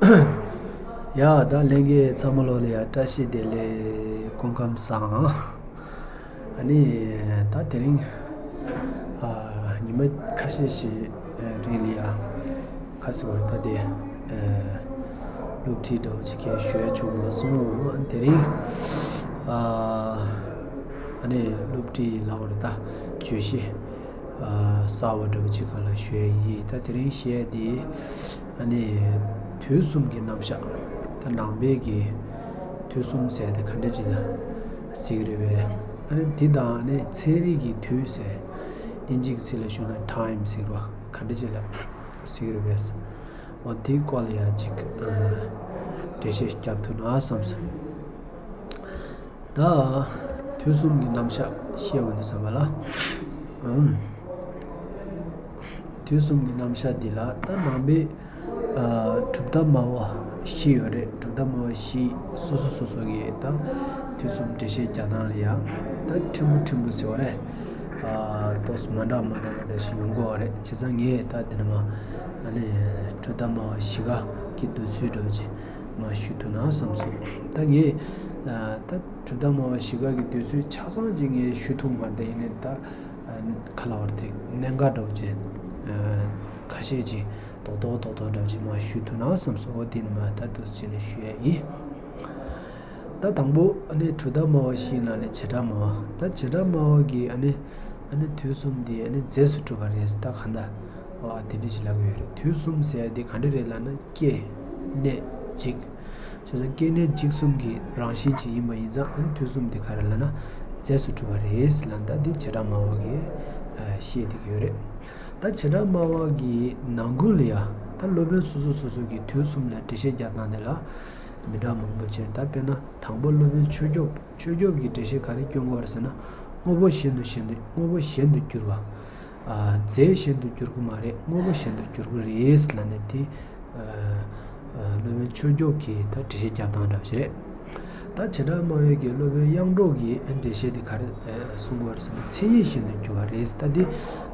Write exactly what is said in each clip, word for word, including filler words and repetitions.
ཡ་ད་ལྷན་རྒྱས་ཚང་མ་ལོ་ལ་ཡ་བཀྲ་ཤིས་བདེ་ལེགས། སྐུ་ཁམས་བཟང་། ཨ་ནི་ད་དེ་རིང་ཨ་ཉི་མ་ཁ་ཤས་ཤིག་རིང་ལ་ཡ་ཁ་སི་བར་ད་དེ་སློབ་ཁྲིད་འདྲ་བོ་ཅིག་གས་ཞུ་ཡ་བྱུང་མ་སོང་། དེ་རིང་ཨ་ནི་སློབ་ཁྲིད་ལ་བར་ད་བརྗོད་གཞི་གསར་བ་འདྲ་བོ་ཅིག་སྒང་ལ་ཞུ་ཡ་ཡིན། ད་དེ་རིང་བཤད་ཡ་དེ་ཨ་ནི་དུས་གསུམ་གྱི་རྣམ་གཞག་ད་ནང་པའི་གི་དུས་གསུམ་ཟེར་དེ་ག་འདྲ་ཅིག་ལ་ཟེར་གི་རེད་པས། ཨ་ནི་འདི་དང་ཨ་ནི་ཚན་རིག་གི་དུས་ཟེར་ཨིན་ཇིའི་ཚིག་ལ་ཞུ་ན་time་ཟེར་བ་ག་འདྲ་ཅིག་ལ་ཟེར་གི་རེད་པས། འོ་དེའི་སྐོར་ལ་ཡ་ཅིག་འགྲེལ་བཤད་རྒྱབ་ཐུབ་ན་བསམ་སོང་། ད་དུས་གསུམ་གྱི་རྣམ་གཞག་བཤད་པ་ནས་བསམ་པ་ལ། ཨམ། དུས་གསུམ་གྱི་རྣམ་གཞག་འདི་ལ་ད་ནང་པའི་ཨ་གྲུབ་མཐའ་སྨྲ་བ་བཞི་ཡོད་རེད། གྲུབ་མཐའ་སྨྲ་བ་བཞི་སོ་སོ་སོ་སོ་གི་ད་དུས་གསུམ་འགྲེལ་བཤད་རྒྱག་སྟངས་ལ་ཡང་ད་ཕྲན་བུ་ཕྲན་བུ་ཟེར་བ་རེད། ཨ་ཏོག་ཙམ་མ་འདྲ་མ་འདྲ་མ་འདྲ་ཞིག་ཡོང་གི་ཡོད་རེད། བྱས་ཙང་ངས་ད་འདི་ནས་མ་ཨ་ནི་གྲུབ་མཐའ་སྨྲ་བ་བཞི་ཀ་གི་འདོད་ཚུལ་འདྲ་བོ་ཅིག་མ་ཞུ་ཐུབ་ན་བསམ་སོང་། ད་ངས་ཨ་ད་གྲུབ་མཐའ་སྨྲ་བ་བཞི་ཀ་གི་འདོད་ཚུལ་ཆ་ཚང་ཅིག་ངས་ཞུ་ཐུབ་མ་རེད། ཡིན་ནའི་ད་ཨ་ག་ལབ་དགོས་རེད། དེ་གནད་འགག་འདྲ་བོ་ཅིག་ཨ་ཁ་ཤས་ཅིག་རྡོག་རྡོག་རྡོག་རྡོག་འདྲ་བོ་ཅིག་མ་ཞུ་ཐུབ་ན་བསམ་སོང་། འོ་དེ་ནི་མ་ད་འདུག་སེ་བྱས་ནས་ཞུ་ཡ་ཡིན། ད་དང་པོ་ཨ་ནི་གྲུབ་མཐའ་སྨྲ་བ་བཞིའི་ནང་ནས་བྱེ་བྲག་སྨྲ་བ། ད་བྱེ་བྲག་སྨྲ་བ་གིས་ཨ་ནི་ཨ་ནི་དུས་གསུམ་འདི་ཨ་ནི་རྫས་སུ་གྲུབ་པ་རེད། ད་གང་ལྟར་འོ་དེ་འདྲ་ཞིག་ལབ་ཀྱི་ཡོད་རེད། དུས་གསུམ་ཟེར་ཡ་དེ་ག་འདྲ་རེད་ལབ་ན་སྐྱེ་གནས་འཇིག་བྱས་ཙང་སྐྱེ་གནས་འཇིག་གསུམ་གྱི་རང་བཞིན་ཅིག་ཡིན་པ་ཡིན་ཙང་ཨ་ནི་དུས་གསུམ་འདི་ག་རེ་ལབ་ན་རྫས་སུ་གྲུབ་པ་རེད་ལབ། ད་འདི་བྱེ་བྲག་སྨྲ་བ་གིས་ཨ་བཤད་བསྡད་ཀྱི་ཡོད་རེད། ད་བྱེ་བྲག་སྨྲ་བ་གི་ནང་ཁུལ་ལ་ཡ་ད་སློབ་དཔོན་སོ་སོ་སོ་སོ་གིས་དུས་གསུམ་ལ་འགྲེལ་བཤད་རྒྱག་སྟངས་དེ་ལ་མི་འདྲ་མང་པོ་བྱས། ད་དཔེར་ན་དང་པོ་སློབ་དཔོན་ཆོས་སྐྱོབ། ཆོས་སྐྱོབ་ཀྱིས་འགྲེལ་བཤད་ག་རེ་སྐྱོན་གྱི་ཡོད་རེད་ཟེར་ན། དངོས་པོ་གཞན་དུ་གཞན་དུ་དངོས་པོ་གཞན་དུ་གྱུར་པ། ཨ་རྫས་གཞན་དུ་འགྱུར་གྱི་མ་རེད། དངོས་པོ་གཞན་དུ་འགྱུར་གྱི་རེད་ལབ་ནས་དེ་ཨ་ཨ་སློབ་དཔོན་ཆོས་སྐྱོབ་ཀྱིས་ད་འགྲེལ་བཤད་རྒྱབ་སྟངས་འདྲ་བ་ཞིག་རེད། ད་བྱེ་བྲག་སྨྲ་བའི་གི་སློབ་དཔོན་དབྱངས་སྒྲོགས་ཀྱིས་འགྲེལ་བཤད་དེ་ག་རེ་ཨ་གསུངས་པ་རེད་ཟེར་ན། མཚན་ཉིད་གཞན་དུ་འགྱུར་བ་རེད། ད་དེ་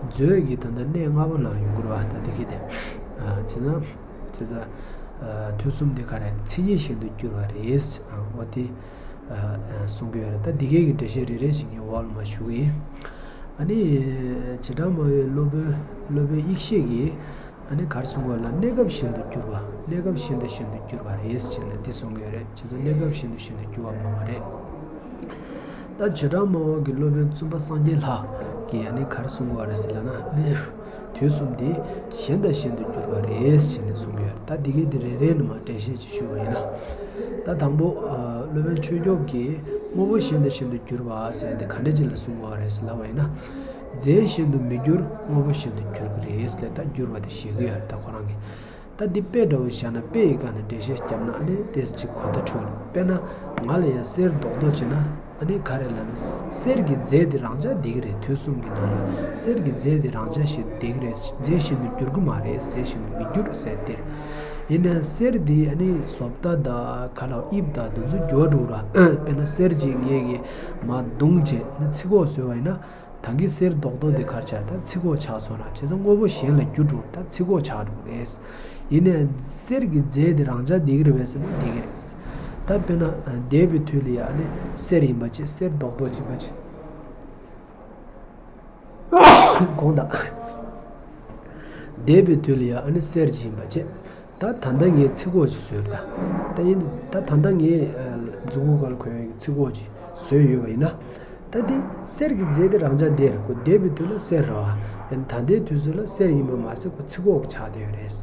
མཛོད་ཀྱི་ད་ལྟ་གནས་ལྔ་པོ་ནང་ཡོང་གི་རེད་བ། ད་དེ་གི་དེ་ཨ་བྱས་ཙང་བྱས་ཙང་ཨ་དུས་གསུམ་དེ་ག་རེ་མཚན་ཉིད་གཞན་དུ་འགྱུར་བ་རེད། ཨ་འོ་དེ་ཨ་ཨ་གསུང་གི་ཡོད་རེད། ད་འདི་གའི་གི་འགྲེལ་བཤད་རེ་རེ་བཞིན་གྱི་འོག་ལ་མར་ཞུ་གི་ཡིན། ཨ་ནི་བྱེ་བྲག་སྨྲ་བའི་སློབ་དཔོན་སློབ་དཔོན་ཡེ་ཤེས་ཀྱིས་ཨ་ནི་ག་རེ་གསུང་གི་ཡོད་ལབ་ན། གནས་སྐབས་གཞན་དུ་འགྱུར་བ། གནས་སྐབས་གཞན་དུ་གཞན་དུ་འགྱུར་བ་རེད་ཅེས་ནས་འདི་གསུང་གི་ཡོད་རེད། བྱས་ཙང་གནས་སྐབས་གཞན་དུ་གཞན་དུ་འགྱུར་བ་མང་བ་རེད། ད་བྱེ་བྲག་སྨྲ་བ་གི་སློབ་དཔོན་བཙུན་པ་སངས་རྒྱས་ལྷ་གིས་ཨ་ནི་ག་རེ་གསུང་གི་ཡོད་རེད་ཟེར་ལབ་ན། ཨ་ནི་དུས་གསུམ་འདི་གཞན་དང་གཞན་དུ་འགྱུར་བ་རེད་ཅེས་ནས་གསུང་གི་ཡོད་རེད། ད་འདི་གའི་འདི་རེ་རེ་ནས་མར་འགྲེལ་བཤད་ཅིག་ཞུས་པ་ཡིན་ན། ད་དང་པོ་ཨ་སློབ་དཔོན་ཆོས་སྐྱོབ་ཀྱིས་དངོས་པོ་གཞན་དང་གཞན་དུ་འགྱུར་བ་ཟེར་འདི་ག་འདྲ་ཅིག་ལ་གསུང་གི་ཡོད་རེད་ཟེར་ལབ་པ་ཡིན་ན། རྫས་གཞན་དུ་མི་འགྱུར་དངོས་པོ་གཞན་དུ་འགྱུར་གྱི་རེད་ཟེར་ད་འགྱུར་བ་དེ་བཞེད་ཀྱི་ཡོད་རེད། ད་ཁོ་རང་གིས། ད་འདི་དཔེ་འདྲ་བོ་བཞག་ན་དཔེ་ཡི་སྒང་ནས་འགྲེལ་བཤད་བརྒྱབ་ན་ཨ་ནི་ཏོག་ཙམ་ཅིག་གོ་བརྡ་འཕྲོད་རེད། དཔེར་ན་ང་ལ་ཡང་གསེར་རྡོག་རྡོག་བྱས་ན་ཨ་ནི་ག་རེ་ལབ་ན། གསེར་གྱི་རྫས་དེ་རང་འཇགས་བསྡད་ཀྱི་རེད། དུས་གསུམ་གྱི་ནང་ལ་གསེར་གྱི་རྫས་དེ་རང་འཇགས་བྱས་བསྡད་ཀྱི་རེད། རྫས་གཞན་དུ་འགྱུར་གྱི་མ་རེད། རྫས་གཞན་དུ་མི་འགྱུར་ཟེར་དེ་རེད། ཡིན་ནའི་གསེར་དེ་ཨ་ནི་བཟོ་ལྟ་དང་ག་ལ་དབྱིབས་དང་དེ་ཚོ་འགྱུར་བ་འགྲོ་གི་རེད། དཔེར་ན་གསེར་གྱི་ངོས་ཀྱི་མར་བརྡུངས་བྱས་ཨ་ནི་ཚིག་གོག་བཟོས་པ་ཡིན་ན། ད་གིན་གསེར་རྡོག་རྡོག་དེ་ག་རེ་ཆགས། ད་ཚིག་གོག་ཆགས་སོང་ར། བྱས་ཙང་དངོས་པོ་གཞན་ལ་འགྱུར་འགྲོ། ད་ཚིག་གོག་ཆགས་འགྲོ་གི་རེད། ཡིན་ནའི་གསེར་གྱི་རྫས་དེ་རང་འཇགས་བསྡད་ཀྱི་རེད་པས་ཟེར་ན་བསྡད་ཀྱི་རེད། ད་དཔེར་ན་འདས་པའི་དུས་ལ་ཡ་ཨ་ནི་གསེར་ཡིན་པ་བྱས། གསེར་རྡོག་རྡོག་ཅིག་ཡིན་པ་བྱས། དགོངས་དག་འདས་པའི་དུས་ལ་ཡ་ཨ་ནི་གསེར་ཅིག་ཡིན་པ་བྱས། ད་ད་ལྟ་ངས་ཚིག་གོག་ཅིག་བཟོས་པ་ད། ད་ཡིན་ད་ད་ལྟ་ངས་མཛུབ་གུ་སྒང་ལ་གོན་ཡག་གི་ཚིག་གོག་ཅིག་བཟོས་ཡོད་པ་ཡིན་ན། ད་འདི་གསེར་གྱི་རྫས་དེ་རང་འཇགས་བསྡད་རེད། ཁོ་འདས་པའི་དུས་ལ་གསེར་རེད་བ། ཡང་ད་ལྟའི་དུས་ཚོད་ལ་གསེར་ཡིན་པ་མ་ཟད་ཁོ་ཚིག་གོག་ཆགས་བསྡད་ཡོད་རེད།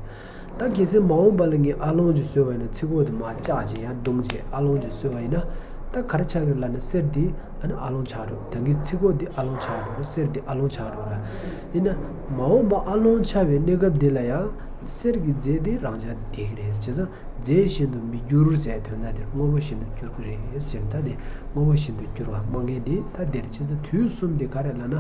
ད་གལ་སྲིད་མ་འོངས་པ་ལ་ངས་ཨ་ལོང་ཅིག་བཟོས་པ་ཡིན་ན། ཚིག་གོག་དེ་མར་བཅག་བྱས་ཡར་བརྡུངས་བྱས་ཨ་ལོང་ཅིག་བཟོས་པ་ཡིན་ན། ད་ག་རེ་ཆགས་ཀྱི་རེད་ལབ་ན་གསེར་འདི་ཨ་ནི་ཨ་ལོང་ཆགས་འགྲོ། ད་གིན་ཚིག་གོག་འདི་ཨ་ལོང་ཆགས་འགྲོ། གསེར་འདི་ཨ་ལོང་ཆགས་འགྲོ་ར། ཡིན་ན་མ་འོངས་པ་ཨ་ལོང་ཆགས་པའི་གནས་སྐབས་འདི་ལ་ཡང་གསེར་གྱི་རྫས་འདི་རང་འཇགས་བསྡད་ཀྱི་རེད། བྱས་ཙང་རྫས་གཞན་དུ་མི་འགྱུར་ཟེར་དོན་དག་འདིར་དངོས་པོ་གཞན་དུ་འགྱུར་གྱི་རེད་ཟེར། ད་དེ་དངོས་པོ་གཞན་དུ་འགྱུར་བ་སྨྲ་མཁན་འདི་ད་འདིར། བྱས་ཙང་དུས་གསུམ་འདི་ག་རེ་ལབ་ན།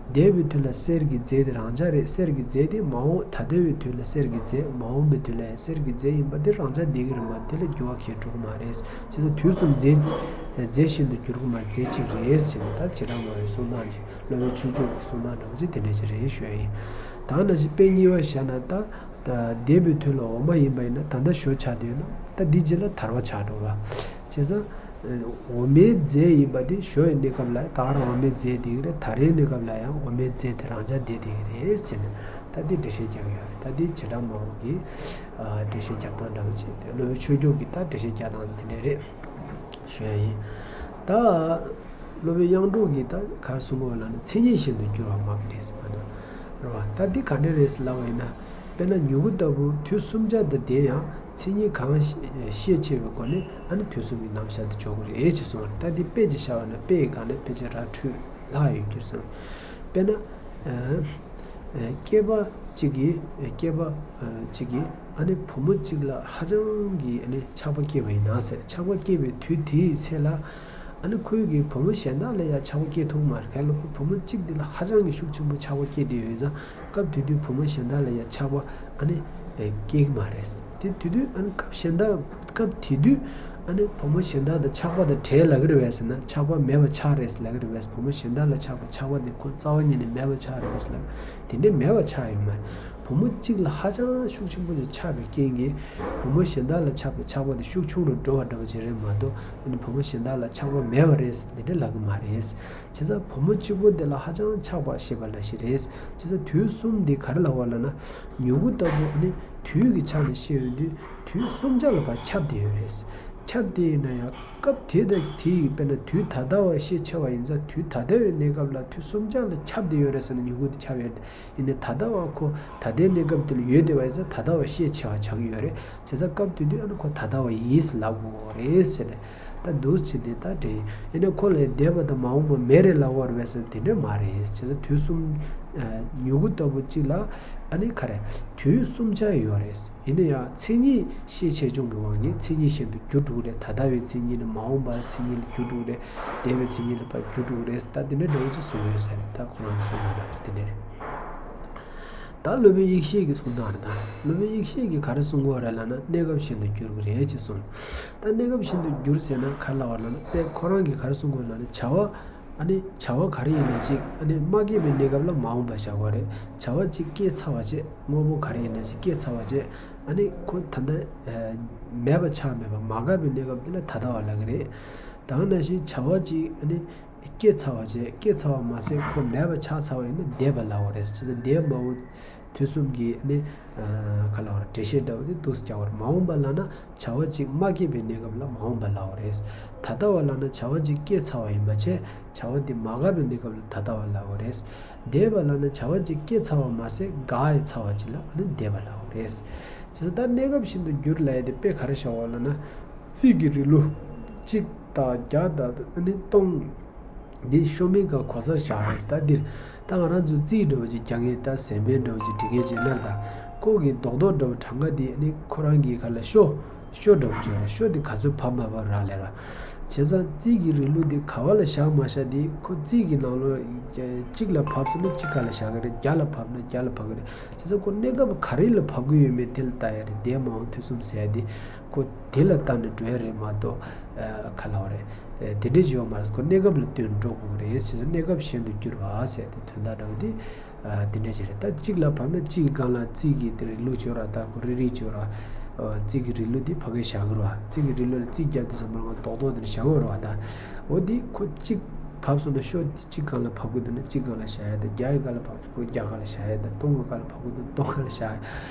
འདས་པའི་དུས་ལ་གསེར་གྱི་རྫས་དེ་རང་འཇགས་རེད། གསེར་གྱི་རྫས་དེ་མ་འོངས་ད་ལྟ་བའི་དུས་ལ་གསེར་གྱི་རྫས། མ་འོངས་པའི་དུས་ལ་གསེར་གྱི་རྫས་ཡིན་པ་དེ་རང་འཇགས་བསྡད་ཀྱི་རེད་མ། དེ་ལ་འགྱུར་བ་གང་ཡང་འགྲོ་གི་མ་རེད། བྱས་ཙང་དུས་གསུམ་རྫས་རྫས་གཞན་དུ་འགྱུར་གྱི་མ་རེད། རྫས་གཅིག་རེད་ཟེར་ནས་ད་བྱེ་བྲག་སྨྲ་བའི་གསུང་སྟངས་ཀྱི་སློབ་དཔོན་ཆོས་སྐྱོབ་ཀྱི་གསུང་སྟངས་འདྲ་བོ་ཅིག་དེ་འདྲ་ཅིག་རེད་ཞུ་ཡ་ཡིན། ད་ནང་བཞིན་དཔེ་གཉིས་པ་བཞག་ན། ད་ འདས་པའི་དུས་ལ་འོག་མ་ཡིན་པ་ཡིན་ན་ད་ལྟ་ཞོ་ཆགས་བསྡད་ཡོད་ན་ད་འདི་རྗེས་ལ་དར་བ་ཆགས་འགྲོ་བ། བྱས་ཙང་འོག་མའི་རྫས་ཡིན་པ་དེ་ཞོ་ཡི་གནས་སྐབས་ལ་ད་ག་རང་འོག་མའི་རྫས་དེ་གི་རེད། དར་རའི་གནས་སྐབས་ལ་ཡང་འོག་མའི་རྫས་དེ་རང་འཇགས་བསྡད་དེ་གི་རེད་ཟེར་ནས་ད་འདི་འགྲེལ་བཤད་རྒྱག་གི་ཡོད་རེད། ད་འདི་བྱེ་བྲག་སྨྲ་བ་གི་འགྲེལ་བཤད་རྒྱག་སྟངས་འདྲ་བོ་བྱས་ཏེ་སློབ་དཔོན་ཆོས་སྐྱོང་གི་ད་འགྲེལ་བཤད་རྒྱག་སྟངས་དེ་འདྲ་རེད། ཞུ་ཡ་ཡིན། ད། སློབ་དཔོན་དབྱངས་སྒྲོགས་ཀྱིས་ད་ག་རེ་གསུང་གི་ཡོད་ལབ་ན་མཚན་ཉིད་གཞན་དུ་འགྱུར་བ་སྨྲ་གི་རེད་ཟེར་བ་དང་། རེད་བ། ད་འདི་ག་འདྲ་རེད་ཟེར་ལབ་པ་ཡིན་ན། དཔེར་ན་མྱུ་གུ་ལྟ་བུ་དུས་གསུམ་ཆར་དུ་ལྡན་ཡང་མཚན་ཉིད་གང་ཤེས་ཤེས་ཆེ་བའི་སྒོ་ནས་ཨ་ནི་དུས་གསུམ་གྱི་རྣམ་གཞག་ཏུ་འཇོག་གི་རེད་ཅེས་གསུངས་པ་རེད། ད་འདི་དཔེ་ཅིག་བཞག་པ་ན་དཔེ་ཡི་སྒང་ནས་ཕལ་ཆེར་ར་འཕྲོད་ལྷག་ཡོད་ཀྱི་རེད་བསམ། དཔེར་ན། ཨ། ཨ། སྐྱེས་པ་གཅིག་གིས་སྐྱེས་པ་ཨ་གཅིག་གིས་ཨ་ནི་བུ་མོ་གཅིག་ལ་ཧ་ཅང་གི་ཨ་ནི་ཆགས་པ་སྐྱེས་པ་ཡིན་ན་ཟེར། ཆགས་པ་སྐྱེས་པའི་དུས་དེའི་ཚེ་ལ་ཨ་ནི་ཁོས་ཀྱིས་བུ་མོ་གཞན་དག་ལ་ཡང་ཆགས་པ་སྐྱེས་ཐུབ་མ་རེད། གལ་ཏེ་ཁོ་བུ་མོ་གཅིག་འདི་ལ་ཧ་ཅང་གི་ཤུགས་ཆེན་པོ་ཆགས་པ་སྐྱེས་བསྡད་ཡོད་ཙང་སྐབས་དེ་དུས་བུ་མོ་གཞན་དག་ལ་ཡང་ཆགས་པ་ཨ་ནི་སྐྱེ་གི་མ་རེད། དེ་དེ་དུས་ཨ་ནི་སྐབས་གཞན་དག་སྐབས་དེ་དུས་ཨ་ནི་བུ་མོ་གཞན་དག་དང་ཆགས་པ་དང་བྲལ་ལབ་ཀྱི་རེད་པས་ཟེར་ན་ཆགས་པ་མེད་པ་ཆགས་རེད་ལབ་ཀྱི་རེད་པས། བུ་མོ་གཞན་དག་ལ་ཆགས་པ་ཆགས་པ་དེ་ཁོ་རྩ་བ་ཉིད་ནས་མེད་པ་ཆགས་རེད་ཟེར་ལབ་དེ་འདྲའི་མེད་པ་ཆགས་ཡོད་མ་རེད། བུ་མོ་གཅིག་ལ་ཧ་ཅང་ཤུགས་ཆེན་པོ་ཞིག་ཆགས་པའི་རྐྱེན་གྱིས་བུ་མོ་གཞན་དག་ལ་ཆགས་པའི་ཆགས་པ་དེ་ཤུགས་ཆུང་རུ་འགྲོ་བ་འདྲ་བོ་ཅིག་རེད་མ་གཏོགས་ཨ་ནི་བུ་མོ་གཞན་དག་ལ་ཆགས་པ་མེད་པ་རེད་ཟེར་དེ་འདྲ་ལབ་ཀྱི་མ་རེད། བྱས་ཙང་བུ་མོ་གཅིག་པོ་དེ་ལ་ཧ་ཅང་ཆགས་པ་ཞེས་པ་ལ་ཞིག་རེད། བྱས་ཙང་དུས་གསུམ་འདི་ག་རེ་ལབ་པ་ལབ་ན། མྱུ་གུ་ལྟ་བུ་ཨ་ནི་དུས་ཀྱི་ཆ་ནས་བཤད་ཡོང་དུས་དུས་གསུམ་ཆ་ལ་ཕར་ཁྱབ་བསྡད་ཡོད་རེད། ཁྱབ་བསྡད་ཡིན་ན་ཡང་སྐབས་དེ་དང་དེ་ཡི་དཔེར་ན་དུས་ད་ལྟ་བ་ཤས་ཆེ་བ་ཡིན་ཙང་དུས་ད་ལྟ་བའི་གནས་སྐབས་ལ་དུས་གསུམ་ཆ་ལ་ཁྱབ་བསྡད་ཡོད་རེད་ཟེར་ན་མྱུ་གུ་དེ་ཁྱབ་ཡོད་རེད། ཡིན་ནའི་ད་ལྟ་བ་ཁོ་ད་ལྟའི་གནས་སྐབས་དེ་ལ་ཡོད་བསྡད་པ་ཡིན་ཙང་ད་ལྟ་བ་ཤས་ཆེ་བ་ཆགས་ཀྱི་ཡོད་རེད། བྱས་ཙང་སྐབས་དེ་དུས་ཨ་ནི་ཁོ་ད་ལྟ་བ་ཡིན་ཟེར་ལབ་དགོས་རེད་ཟེར་ནས་ད་འདུག་བྱས་ཏེ་ད་དྲན་ཡིན་ན་ཁོ་ལ་འདས་པ་དང་མ་འོངས་པ་མེད་རེད་ལབ་དགོས་རེད་པས་ཟེར་དེ་འདྲ་མ་རེད། བྱས་ཙང་དུས་གསུམ་མྱུ་གུ་ལྟ་བུ་གཅིག་ལ་ཨ་ནི་ག་རེ་དུས་གསུམ་ཆ་ཡོད་རེད། ཡིན་ན་ཡང་མཚན་ཉིད་ཤས་ཆེ་ཆུང་གི་དབང་གིས་མཚན་ཉིད་གཞན་དུ་འགྱུར་འགྲོ་གི་རེད། ད་ལྟ་བའི་མཚན་ཉིད་ནི་མ་འོངས་པའི་མཚན་ཉིད་ལ་འགྱུར་འགྲོ་གི་རེད། འདས་པའི་མཚན་ཉིད་ལ་ཕར་འགྱུར་འགྲོ་གི་རེད། ད་དེ་འདྲ་འདྲ་བོ་ཅིག་གསུངས་ཡོད་ས་རེད། ད་ཁོ་རང་གསུངས་པ་འདྲ་བ་ཅིག་དེ་འདྲ་རེད། ད་སློབ་དཔོན་ཡེ་ཤེས་ཀྱིས་གསུངས་སྟངས་རེད། ད་སློབ་དཔོན་ཡེ་ཤེས་ཀྱིས་ག་རེ་གསུང་གི་ཡོད་རེད་ལབ་ན་གནས་སྐབས་གཞན་དུ་འགྱུར་གྱི་རེད་ཅེས་གསུངས། ད་གནས་སྐབས་གཞན་དུ་འགྱུར་ཟེར་ན་ག་རེ་ལབ་པ་ལབ་ན་དཔེ་ཁོ་རང་གིས་ག་རེ་གསུང་གི་ཡོད་ལབ་ན་བྱ་བ་ཨ་ནི་བྱ་བ་ག་རེ་ཡིན་ན་ཅིག་ཨ་ནི་མ་སྐྱེས་པའི་གནས་སྐབས་ལ་མ་འོངས་པ་བཞག་དགོས་རེད། བྱ་བ་ཅིག་སྐྱེས་ཚར་བ་བྱས་དངོས་པོ་ག་རེ་ཡིན་ན་ཅིག་སྐྱེས་ཚར་བ་བྱས་ཨ་ནི་ཁོ་ད་ལྟ་མེད་པ་ཆགས་མེད་པ་མ་འགགས་པའི་གནས་སྐབས་དེ་ལ་ད་ལྟ་བ་ལབ་ཀྱི་རེད། ད་ག་ནང་བཞིན་བྱ་བ་ཅིག་ཨ་ནི། སྐྱེས་ཚར་བ་བྱས་སྐྱེས་ཚར་བ་མ་ཟད་ཁོ་མེད་པ་ཆགས་ཚར་བ་ཡིན་ན་འདས་པ་ལབ་དགོས་རེད། བྱས་ཙང་འདས་མ་འོངས་དུས་གསུམ་གྱི་ནི་ག་ལབ་དགོས་རེད། འགྲེལ་བཤད་འདྲ་བོ་དེ་འདུག་སེ་རྒྱག་དགོས་རེད། མ་འོངས་པ་ལབ་ན་བྱ་བ་གཅིག་མ་སྐྱེས་པའི་གནས་སྐབས་ལ་མ་འོངས་པ་ལབ་དགོས་རེད། ད་ལྟ་བ་ལབ་ན་བྱ་བ་གཅིག་སྐྱེས་ཚར་བ་ཡིན་པ་བྱས་བྱ་བ་དེ་མ་འགགས་པའི་གནས་སྐབས་ལ་ད་ལྟ་བ་ལབ་དགོས་རེད། འདས་པ་ལབ་ན་བྱ་བ་གཅིག་སྐྱེས་ཚར་བ་མ་ཟད་འགག་ཡང་ཚར་བ་གཅིག་ལ་ནི་འདས་པ་ལབ་དགོས་རེད། བྱས་ཙང་ད་གནས་སྐབས་གཞན་དུ་འགྱུར་ལབ་ཡ་དེ་དཔེ་ག་རེ་བཞག་པ་ལབ་ན། རྩིས་ཀྱི་རིང་ལུགས་གཅིག་དང་བརྒྱ་དང་ནི་སྟོང་། འདི་ཤོ་མིག་ག་གོ་ས་བཞག་རེད། ད་འདིར་ད་ང་རང་ཚོ་རྩིས་འདྲ་བོ་ཅིག་རྒྱག་མཁན་ད་ཟན་པན་འདྲ་བོ་ཅིག་འབྲི་མཁན་ཅིག་ན་ད་ཁོ་གི་རྡོག་རྡོག་འདྲ་བོ་གྲངས་ཀ་འདི་ནི་ཁོ་རང་གི་ག་ལ་ཤོ་ཤོ་འདྲ་བོ་ཅིག་ཡོད་རེད། ཤོ་འདི་ག་ཚོད་བབས་མ་བབས་རག་ལས་ར། བྱས་ཙང་རྩིས་ཀྱི་རིང་ལུགས་འདི་ག་བ་ལ་བཞག་མ་བཞག་འདི་ཁོ་རྩིས་ཀྱི་ནང་ལོགས་གཅིག་ལ་བབས་སོང་ན་གཅིག་ག་ལ་བཞག་གི་རེད། བརྒྱ་ལ་བབས་ན་བརྒྱ་ལ་བབས་གི་རེད། བྱས་ཙང་ཁོ་གནས་སྐབས་ག་རེ་ལ་བབས་ཀྱི་ཡོད་མེད་དེ་ལ་ལྟ་ཡ་རེད། འདས་མ་འོངས་དུས་གསུམ་ཟེར་ཡ་འདི། ཁོ་དེ་ལ་ལྟ་ནས་འགྲོ་ཡ་རེད་མ་གཏོགས། ཨ། ག་ལབ་དགོས་རེད། ཨ། དེ་འདྲ་ཅིག་ཡོད་མ་རེད། ཁོ་གནས་སྐབས་ལ་ལྟོས་ནས་འགྲོ་དགོས་ཀྱི་རེད་ཟེར་ན་གནས་སྐབས་གཞན་དུ་འགྱུར་བ་ཟེར་ཏེ་དོན་དག་འདྲ་བོ་དེ། ཨ། དེ་འདྲ་ཅིག་རེད། ད་གཅིག་ལ་བབས་ན་གཅིག་གི་སྒང་ལ་རྩིས་ཀྱི་དེ་རིང་ལུགས་ཅིག་ཡོད་ར། ད་ཁོ་རེ་རེ་ཅིག་ཡོད་ར། ཨ། རྩིས་ཀྱི་རིང་ལུགས་དེ་ཕ་གིར་བཞག་གི་རེད་བ། རྩིས་ཀྱི་རིང་ལུགས་ལ་རྩིས་རྒྱག་དུས་ཙམ་པ་ལ་ང་རྡོག་རྡོག་དེ་འདྲ་བཞག་གི་ཡོད་རེད་བ། ད་འོ་དེ་ཁོ་གཅིག་བབས་སོང་ན་ཤོ་དེ་གཅིག་སྒང་ལ་བབས་ཀྱི་འདུག་ན་གཅིག་སྒང་ལ་བཞག་ཡ། ད་བརྒྱ་ཡི་སྒང་ལ་བབས་ཁོ་བརྒྱ་སྒང་ལ་བཞག་ཡ། ད་སྟོང་གི་སྒང་ལ་བབས་ཀྱི་འདུག་སྟོང་སྒང་ལ་བཞག་ཡ།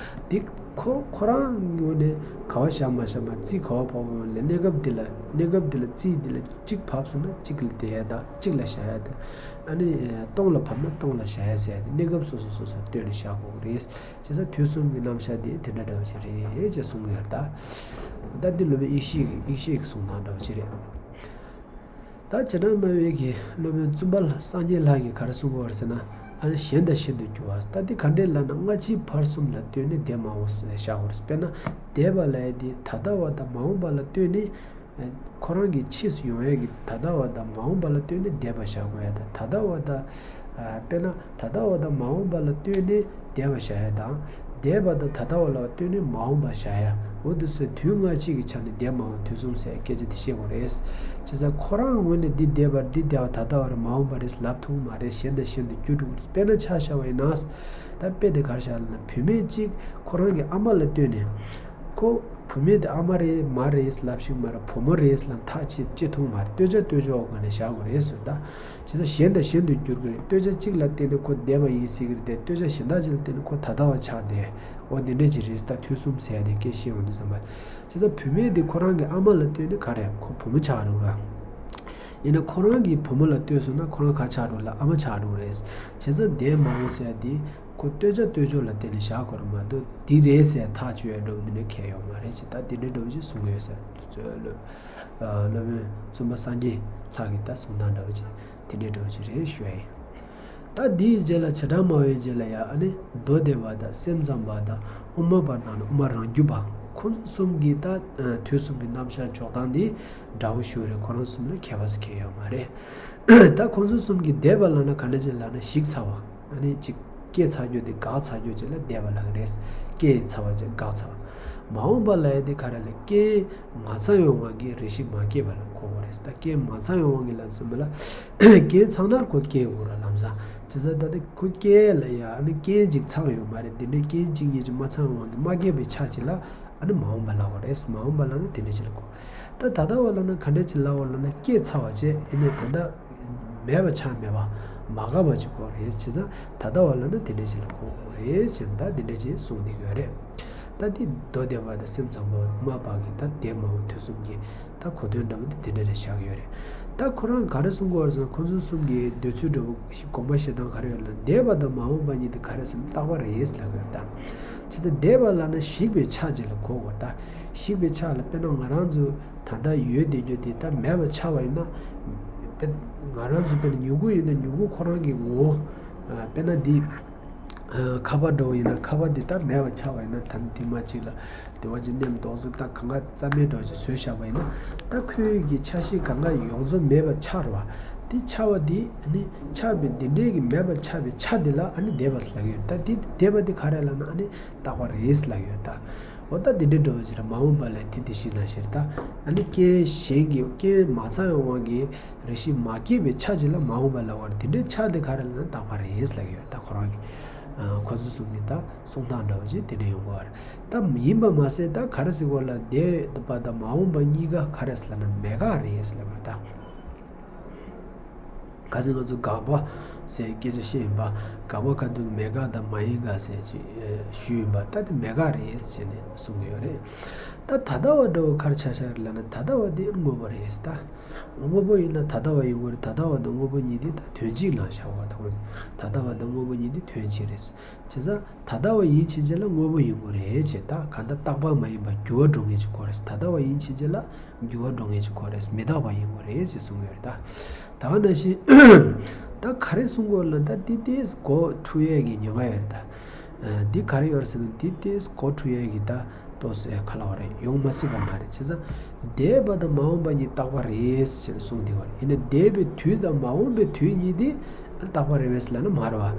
དེ་ཁོ་ཁོ་རང་ངོས་ནས་ག་བ་བཞག་མ་བཞག་མ་རྩིས་ག་བ་བབས་ཡོང་ལས་གནས་སྐབས་འདི་ལ་གནས་སྐབས་འདི་ལ་རྩིས་འདི་ལ་གཅིག་བབས་སོང་ན་གཅིག་ལ་བསྡད་ཡ་དང་གཅིག་ལ་བཞག་ཡ་དང་། ཨ་ནི་སྟོང་ལ་བབས་ན་སྟོང་ལ་བཞག་ཡ་ཟེར་ཡ་དེ་གནས་སྐབས་སོ་སོ་སོ་སོར་ལྟོས་ནས་བཞག་དགོས་ཀྱི་རེད། བྱས་ཙང་དུས་གསུམ་གྱི་རྣམ་གཞག་འདི་དེ་འདྲ་འདྲ་བ་ཞིག་རེད་ཅེས་གསུངས་ཡོད་ད། ད་འདི་སློབ་དཔོན་ཡེ་ཤེས་ཀྱི་ཡེ་ཤེས་ཀྱི་གསུང་སྟངས་འདྲ་བ་ཞིག་རེད། ད་བྱེ་བྲག་སྨྲ་བའི་གི་སློབ་དཔོན་བཙུན་པ་སངས་རྒྱས་ལྷ་གིས་ག་རེ་གསུང་གི་ཡོད་རེད་ཟེར་ན། ཨ་ནི་གཞན་དང་གཞན་དུ་འགྱུར་བ། ད་འདི་ག་འདྲས་ལབ་ན་སྔ་ཕྱི་བར་གསུམ་ལ་ལྟོས་ནས་འདས་མ་འོངས་ཟེར་བཞག་གི་ཡོད་རེད། དཔེར་ན་འདས་པ་ལབ་ཡ་དེ་ད་ལྟ་བ་དང་མ་འོངས་པ་ལ་ལྟོས་ནས། ཁོ་རང་གི་ཕྱིས་སུ་ཡོང་ཡ་གི་ད་ལྟ་བ་དང་མ་འོངས་པ་ལ་ལྟོས་ནས་འདས་པ་བཞག་དགོས་ཡ་དང་། ད་ལྟ་བ་དང་། ཨ། དཔེར་ན་ད་ལྟ་བ་དང་མ་འོངས་པ་ལ་ལྟོས་ནས་འདས་པ་བཞག་ཡ་དང་། འདས་པ་དང་ད་ལྟ་བ་ལ་ལྟོས་ནས་མ་འོངས་པ་བཞག་ཡ། འོ་འདི་ཚོའི་དུས་སྔ་ཕྱི་གི་ཆ་ནས་འདས་མ་འོངས་དུས་གསུམ་ཟེར་སྐད་ཆ་དེ་བཤད་དགོས་རེད། བྱས་ཙང་ཁོ་རང་ངོས་ནས་འདི་འདས་པ་རེད། འདི་འདས་པ་ད་ལྟ་བ་རེད། མ་འོངས་པ་རེད་ལབ་ཐུབ་མ་རེད། གཞན་དང་གཞན་དུ་འགྱུར་འགྲོ་གི་རེད། དཔེར་ན་ཆ་བཞག་པ་ཡིན་ན། ད་དཔེ་དེ་ག་རེ་བཞག་ལབ་ན། བུད་མེད་གཅིག་ཁོ་རང་གི་ཨ་མ་ལ་ལྟོས་ནས། ཁོ་བུད་མེད་དེ་ཨ་མ་རེད་མ་རེད་ལབ་ཤེས་མ་རེད། བུ་མོ་རེད་ལབ་ཐག་བཅད་བཅད་ཐུབ་མ་རེད། ལྟོས་བྱ་ལྟོས་བྱ་འོག་ག་ནས་བཞག་དགོས་རེད་ཟེར་ད། བྱས་ཙང་གཞན་དང་གཞན་དུ་འགྱུར་གྱི་རེད། ལྟོས་བྱ་གཅིག་ལ་བརྟེན་ནས་ཁོ་འདས་པ་ཡིན་སྲིད་ཀྱི་རེད་དེ། ལྟོས་བྱ་གཞན་དག་ཅིག་ལ་བརྟེན་ནས་ཁོ་ད་ལྟ་བ་ཆགས་བསྡད། འོ་འདི་འདྲ་ཅིག་རེད། ད་དུས་གསུམ་ཟེར་ཡ་དེ་སྐད་བཤད་ཡོང་དུས་ཙམ་པ། བྱས་ཙང་བུད་མེད་དེ་ཁོ་རང་གི་ཨ་མ་ལ་ལྟོས་ནས་ག་རེ་ཁོ་བུ་མོ་ཆགས་འགྲོ་ར། ཡིན་ན་ཁོ་རང་གི་བུ་མོ་ལ་ལྟོས་སོང་ན་ཁོ་རང་ག་ཆགས་འགྲོ་ལ་ཨ་མ་ཆགས་འགྲོ་རེད། བྱས་ཙང་འདས་མ་འོངས་ཟེར་ཡ་དེ་ཁོ་ལྟོས་བྱ་ལྟོས་བྱ་ལ་བརྟེན་ནས་བཞག་དགོས་རེད་མ་གཏོགས་འདི་རེད་ཟེར་ཐག་གཅོད་ཡ་འགྲོ་འདི་འདྲ་གལ་ཡོད་མ་རེད། ཅེས་ད་འདི་འདྲ་འགྲོ་ཅེས་གསུང་གི་ཡོད་ཟེར། སློབ་དཔོན་བཙུན་པ་སངས་རྒྱས་ལྷ་གི་ད་གསུང་སྟངས་འདྲ་བོ་ཅིག་དེ་འདྲའི་འདྲ་བོ་ཅིག་རེད་ཞུ་ཡ་ཡིན། ད་འདིའི་རྗེས་ལ་བྱེ་བྲག་སྨྲ་བའི་རྗེས་ལ་ཡང་ཨ་ནི་མདོ་སྡེ་པ་དང་སེམས་ཙམ་པ་དང་དབུ་མ་པ་ནང་ནས་དབུ་མ་རང་རྒྱུད་པ་ཁོང་ཚོ་གསུམ་གྱི་ད་དུས་གསུམ་གྱི་རྣམ་གཞག་འཇོག་སྟངས་འདི་འདྲ་བོ་ཞིག་རེད། ཁོ་རང་གསུམ་ལ་ཁྱད་པར་ཟེར་མཁན་ཡོད་མ་རེད། ད་ཁོང་ཚོ་གསུམ་གྱི་འདས་པ་ལབ་ན་ག་འདྲ་ཅིག་ལབ་ན་ཞིག་ཚར་བ། ཨ་ནི་ཅིག་སྐྱེས་ཚར་རྒྱུ་དེ་འགག་ཚར་རྒྱུ་ཅིག་ལ་འདས་པ་ལབ་ཀྱི་རེད། སྐྱེས་ཚར་བ་ཅིག་འགག་ཚར་བ། མ་འོངས་པ་ལབ་ཡ་དེ་ག་རེ་ལབ། རྐྱེན་མ་ཚང་བའི་དབང་གིས་རེ་ཞིག་མ་སྐྱེས་པ་ལ་གོ་དགོས་རེད། ད་རྐྱེན་མ་ཚང་བའི་དབང་གིས་ལབ་ཙམ་པ་ལ། རྐྱེན་ཚང་ན་ཁོ་སྐྱེ་དགོས་ར་ལམ་སང་། བྱས་ཙང་ད་ལྟ་ཁོ་སྐྱེ་ལ་ཡ་ཨ་ནི་རྐྱེན་ཅིག་ཚང་ཡོད་མ་རེད། དེ་འདྲའི་རྐྱེན་གཅིག་གཉིས་ཅིག་མ་ཚང་བའི་དབང་གིས་མ་སྐྱེས་པའི་ཆ་ཅིག་ལ་ཨ་ནི་མ་འོངས་པ་ལབ་དགོས་རེད། མ་འོངས་པ་ལབ་ན་དེ་འདྲ་ཅིག་ལ་གོ། ད་ད་ལྟ་བ་ལབ་ན་ག་འདྲ་ཅིག་ལབ་པ་ལབ་ན་སྐྱེས་ཚར་བ་བྱས་ཡིན་ནའི་ད་ལྟ་མེད་པ་ཆགས་མེད་པ་མ་འགགས་པ་ཅིག་གོ་རེད། བྱས་ཙང་ད་ལྟ་བ་ལབ་ན་དེ་འདྲ་ཅིག་ལ་གོ་དགོས་རེད་ཟེར་ད་དེ་འདྲ་ཅིག་གསུངས་བསྡད་ཡོད་རེད། ད་འདི་མདོ་སྡེ་པ་དང་སེམས་ཙམ་པ་དབུ་མ་པ་གི་ད་འདས་མ་འོངས་དུས་གསུམ་གྱི་ད་གོ་དོན་འདྲ་བོ་འདི་དེ་འདྲ་རེ་བཞག་གི་ཡོད་རེད། ད་ཁོ་རང་ག་རེ་གསུང་གི་ཡོད་རེད་ཟེར་ན་ཁོ་ཚོ་གསུམ་གྱི་འདོད་ཚུལ་འདྲ་བོ་ཞིག་དགོངས་པ་བཞེས་སྟངས་ག་རེ་ཡོད་ལ་འདས་པ་དང་མ་འོངས་པ་གཉིས་དེ་ག་རེ་ཟེར་ན་རྟག་པ་རེད་ལབ་གི་ཡོད་ད། བྱས་ཙང་འདས་པ་ལབ་ན་ཞིག་པའི་ཆ་ཅིག་ལ་གོ་དགོས་ད། ཞིག་པའི་ཆ་ལ་དཔེར་ན་ང་རང་ཚོ་ད་ལྟ་ཡོད་བསྡད་རྒྱུ་དེ་ད་མེད་པ་ཆགས་པ་ཡིན་ན། དཔེ་ང་རང་ཚོ་དཔེར་ན་མྱུ་གུ་ཡིན་ན་མྱུ་གུ་ཁོ་རང་གི་ངོ་བོ། དཔེར་ན་འདི། ཁ་པར་འདྲ་བོ་ཡིན་ན་ཁ་པར་འདི་ད་མེད་པ་ཆགས་པ་ཡིན་ན་ད་འདི་མ་གཅིག་ལ་དེ་བ་ཅིག་མནན་ཏོག་ཙམ་ད་གང་ག་རྩ་མེད་འདྲ་བོ་ཅིག་བཟོས་བཞག་པ་ཡིན་ན། ད་ཁོའི་གི་ཆ་ཤས་གང་ག་ཡོངས་རྫོགས་མེད་པ་ཆགས་རེད་བ། དེ་ཆགས་པ་འདི་ཨ་ནི་ཆགས་པའི་འདི་འདྲའི་གི་མེད་པ་ཆགས་པའི་ཆ་འདི་ལ་ཨ་ནི་འདས་པ་ཟེར་ལབ་ཀྱི་ཡོད། ད་འདི་འདས་པ་འདི་ག་རེ་ལབ་ན་ཨ་ནི་རྟག་པ་རེད་ཟེར་ལབ་ཀྱི་ཡོད་ད། འོ་ད་འདི་འདྲའི་འདྲ་བོ་ཅིག་རེད། མ་འོངས་པ་ལ་དེ་དེ་བཞིན་ན་ཞེས་ད། ཨ་ནི་རྐྱེན་གཞན་གྱི་རྐྱེན་མ་ཚང་བའི་དབང་གིས་རེ་ཞིག་མ་སྐྱེས་པའི་ཆ་ཅིག་ལ་མ་འོངས་པ་ལབ་པ་རེད། དེ་འདྲའི་ཆ་དེ་ག་རེ་ལབ་ན་རྟག་པ་རེད་ཟེར་ལབ་ཀྱི་ཡོད་ད་ཁོ་རང་གིས། ཁོ་ཚོ་གསུམ་གྱི་ད་གསུང་སྟངས་འདྲ་བོ་ཅིག་དེ་འདྲ་ཡོང་གི་ཡོད་རེད། ད་ཡིན་པ་མ་ཟད་ད་ག་རེ་ཟེར་དགོས་ལ་འདས་པ་དང་མ་འོངས་པ་གཉིས་ཀ་ག་རེ་ཟེར་ལབ་ན་མེད་དགག་རེད་ཟེར་ལབ་པ་རེད་ད། ག་ཚོད་ང་ཚོ་དགག་པ་ཟེར་སྐད་ཆ་བཤད་ཡིན་པ། དགག་པ་ཁ་ཐུག་མེད་དགག་དང་མ་ཡིན་དགག་ཟེར་ཅིག་ཞུས་ཡིན་པ། ད་དེ་མེད་དགག་རེད་ཟེར་ནས་གསུང་གི་ཡོད་རེད། ད་ད་ལྟ་བ་འདྲ་བོ་ག་རེ་ཆ་བཞག་རེད་ལབ་ན་ད་ལྟ་བ་དེ་དངོས་པོ་རེད་ད། དངོས་པོ་ཡིན་ན་ད་ལྟ་བ་ཡིན་དགོས་རེད། ད་ལྟ་བ་དང་དངོས་པོ་གཉིས་དེ་ད་དོན་གཅིག་ནང་བཞག་པ་དང་། ད་ལྟ་བ་དང་དངོས་པོ་གཉིས་དེ་དོན་གཅིག་རེད། བྱས་ཙང་ད་ལྟ་བ་ཡིན་ཕྱིན་ཆད་ལ་དངོས་པོ་ཡིན་དགོས་རེད་ཅེས་ད་གང་ལྟར་རྟག་པ་མ་ཡིན་པ་འགྱུར་བ་འགྲོ་མཁན་ཅིག་དགོས་རེད། ད་ལྟ་བ་ཡིན་ཕྱིན་ཆད་ལ་འགྱུར་བ་འགྲོ་མཁན་ཅིག་དགོས་རེད། མི་རྟག་པ་ཡིན་དགོས་རེད་ཅེས་གསུངས་ཡོད་རེད་ད། ད་ག་ནང་བཞིན་ད་ག་རེ་གསུང་དགོས་ལ་ད་འདི་ཏོག་ཙམ་གོ་འཁྲུལ་ཡས་ཀྱི་ཉེན་ཁ་ཡོད་རེད་ད། འདི་ག་རེ་ཡོད་རེད་ཟེར་ན་འདི་ཏོག་ཙམ་གོ་འཁྲུལ་ཡས་ཀྱི་ད། ཏོག་ཙམ་ཁ་ལ་བ་རེད། ཡོང་མ་སྲིད་པ་མ་རེད། བྱས་ཙང་འདས་པ་དང་མ་འོངས་པ་གཉིས་རྟག་པ་རེད་ཟེར་གསུངས་འདུག་བ། ཡིན་ན་འདས་པའི་དུས་དང་མ་འོངས་པའི་དུས་གཉིས་དེ་རྟག་པ་རེད་པས་ལབ་ན་མ་རེད་བ།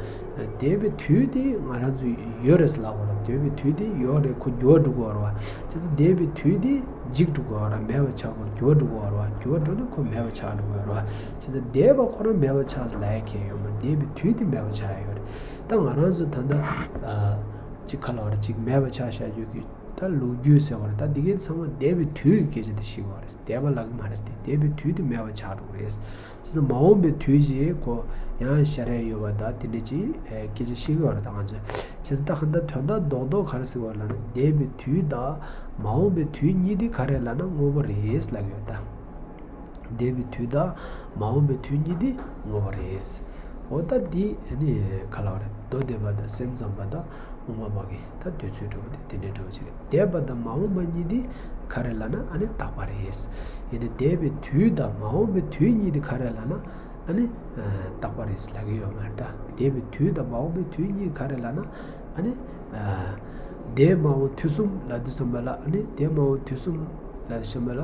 འདས་པའི་དུས་དེ་ང་རང་ཚོ་ཡོད་རེད་ལབ་དགོས་རེད། འདས་པའི་དུས་དེ་ཡོད་རེད། ཁོ་འགྱུར་བ་འགྲོ་གི་ཡོད་རེད་བ། བྱས་ཙང་འདས་པའི་དུས་དེ་འཇིག་འགྲོ་གི་ཡོད་རེད། མེད་པ་ཆགས་དགོས་རེད། འགྱུར་བ་འགྲོ་གི་ཡོད་རེད་བ། འགྱུར་བ་འགྲོ་ན་ཁོ་མེད་པ་ཆགས་འགྲོ་གི་ཡོད་རེད་བ། བྱས་ཙང་འདས་པ་ཁོ་རང་མེད་པ་ཆགས་ལབ་ཡ་གང་ཡང་ཡོད་མ་རེད། འདས་པའི་དུས་དེ་མེད་པ་ཆགས་ཡ་ཡོད་རེད། ད་ང་རང་ཚོ་ད་ལྟ་ཅིག་ཁ་ལ་བ་རེད་ཅིག་མེད་པ་ཆགས་བཞག་རྒྱུ་གི་ད་ལོ་རྒྱུས་ཟེར་བ་རེད། ད་འདི་གའི་ཚང་མ་འདས་པའི་དུས་ཀྱི་སྐད་ཆ་དེ་ཤེས་དགོས་རེད། འདས་པ་ལབ་གི་མ་རེད་དེ། འདས་པའི་དུས་དེ་མེད་པ་ཆགས་འགྲོ་གི་རེད། བྱས་ཙང་མ་འོངས་པའི་དུས་ཀྱི་གོ་ཡང་ཤར་ཡ་ཡོད་པ་ད་དེ་འདྲ་ཅིག་སྐད་ཆ་ཤེས་དགོས་རེད། ད་ང་ཚོས་བྱས་ཙང་ད་ག་འདྲ་དོན་དག་རྡོག་རྡོག་ག་རེ་ཟེར་བ་ལབ་ན་འདས་པའི་དུས་དང་མ་འོངས་པའི་དུས་གཉིས་དེ་ག་རེ་ལབ་ན་དངོས་པོ་རེད་ལབ་ཡོད་ད། འདས་པའི་དུས་དང་མ་འོངས་པའི་དུས་གཉིས་དེ་དངོས་པོ་རེད། འོ་ད་འདི་ནི་ག་ལ་བ་རེད། མདོ་སྡེ་པ་དང་སེམས་ཙམ་པ་དང་དབུ་མ་པ་གི་ད་འདོད་ཚུལ་འདྲ་བོ་དེ་དེ་འདྲའི་འདྲ་བོ་ཅིག་རེད། འདས་པ་དང་མ་འོངས་པ་གཉིས་དེ་ག་རེ་ལབ་ན་ཨ་ནི་རྟག་པ་རེད། ཡིན་ནའི་འདས་པའི་དུས་དང་མ་འོངས་པའི་དུས་གཉིས་དེ་ག་རེ་ལབ་ན་ཨ་ནི་རྟག་པ་རེད་ལབ་ཀྱི་ཡོད་མ་རེད་ད། འདས་པའི་དུས་དང་མ་འོངས་པའི་དུས་གཉིས་ག་རེ་ལབ་ན་ཨ་ནི་འདས་མ་འོངས་དུས་གསུམ་ལབ་དུས་ཙམ་པ་ལ་ཨ་ནི་འདས་མ་འོངས་དུས་གསུམ་ལ་ཞེས་པ་ལ་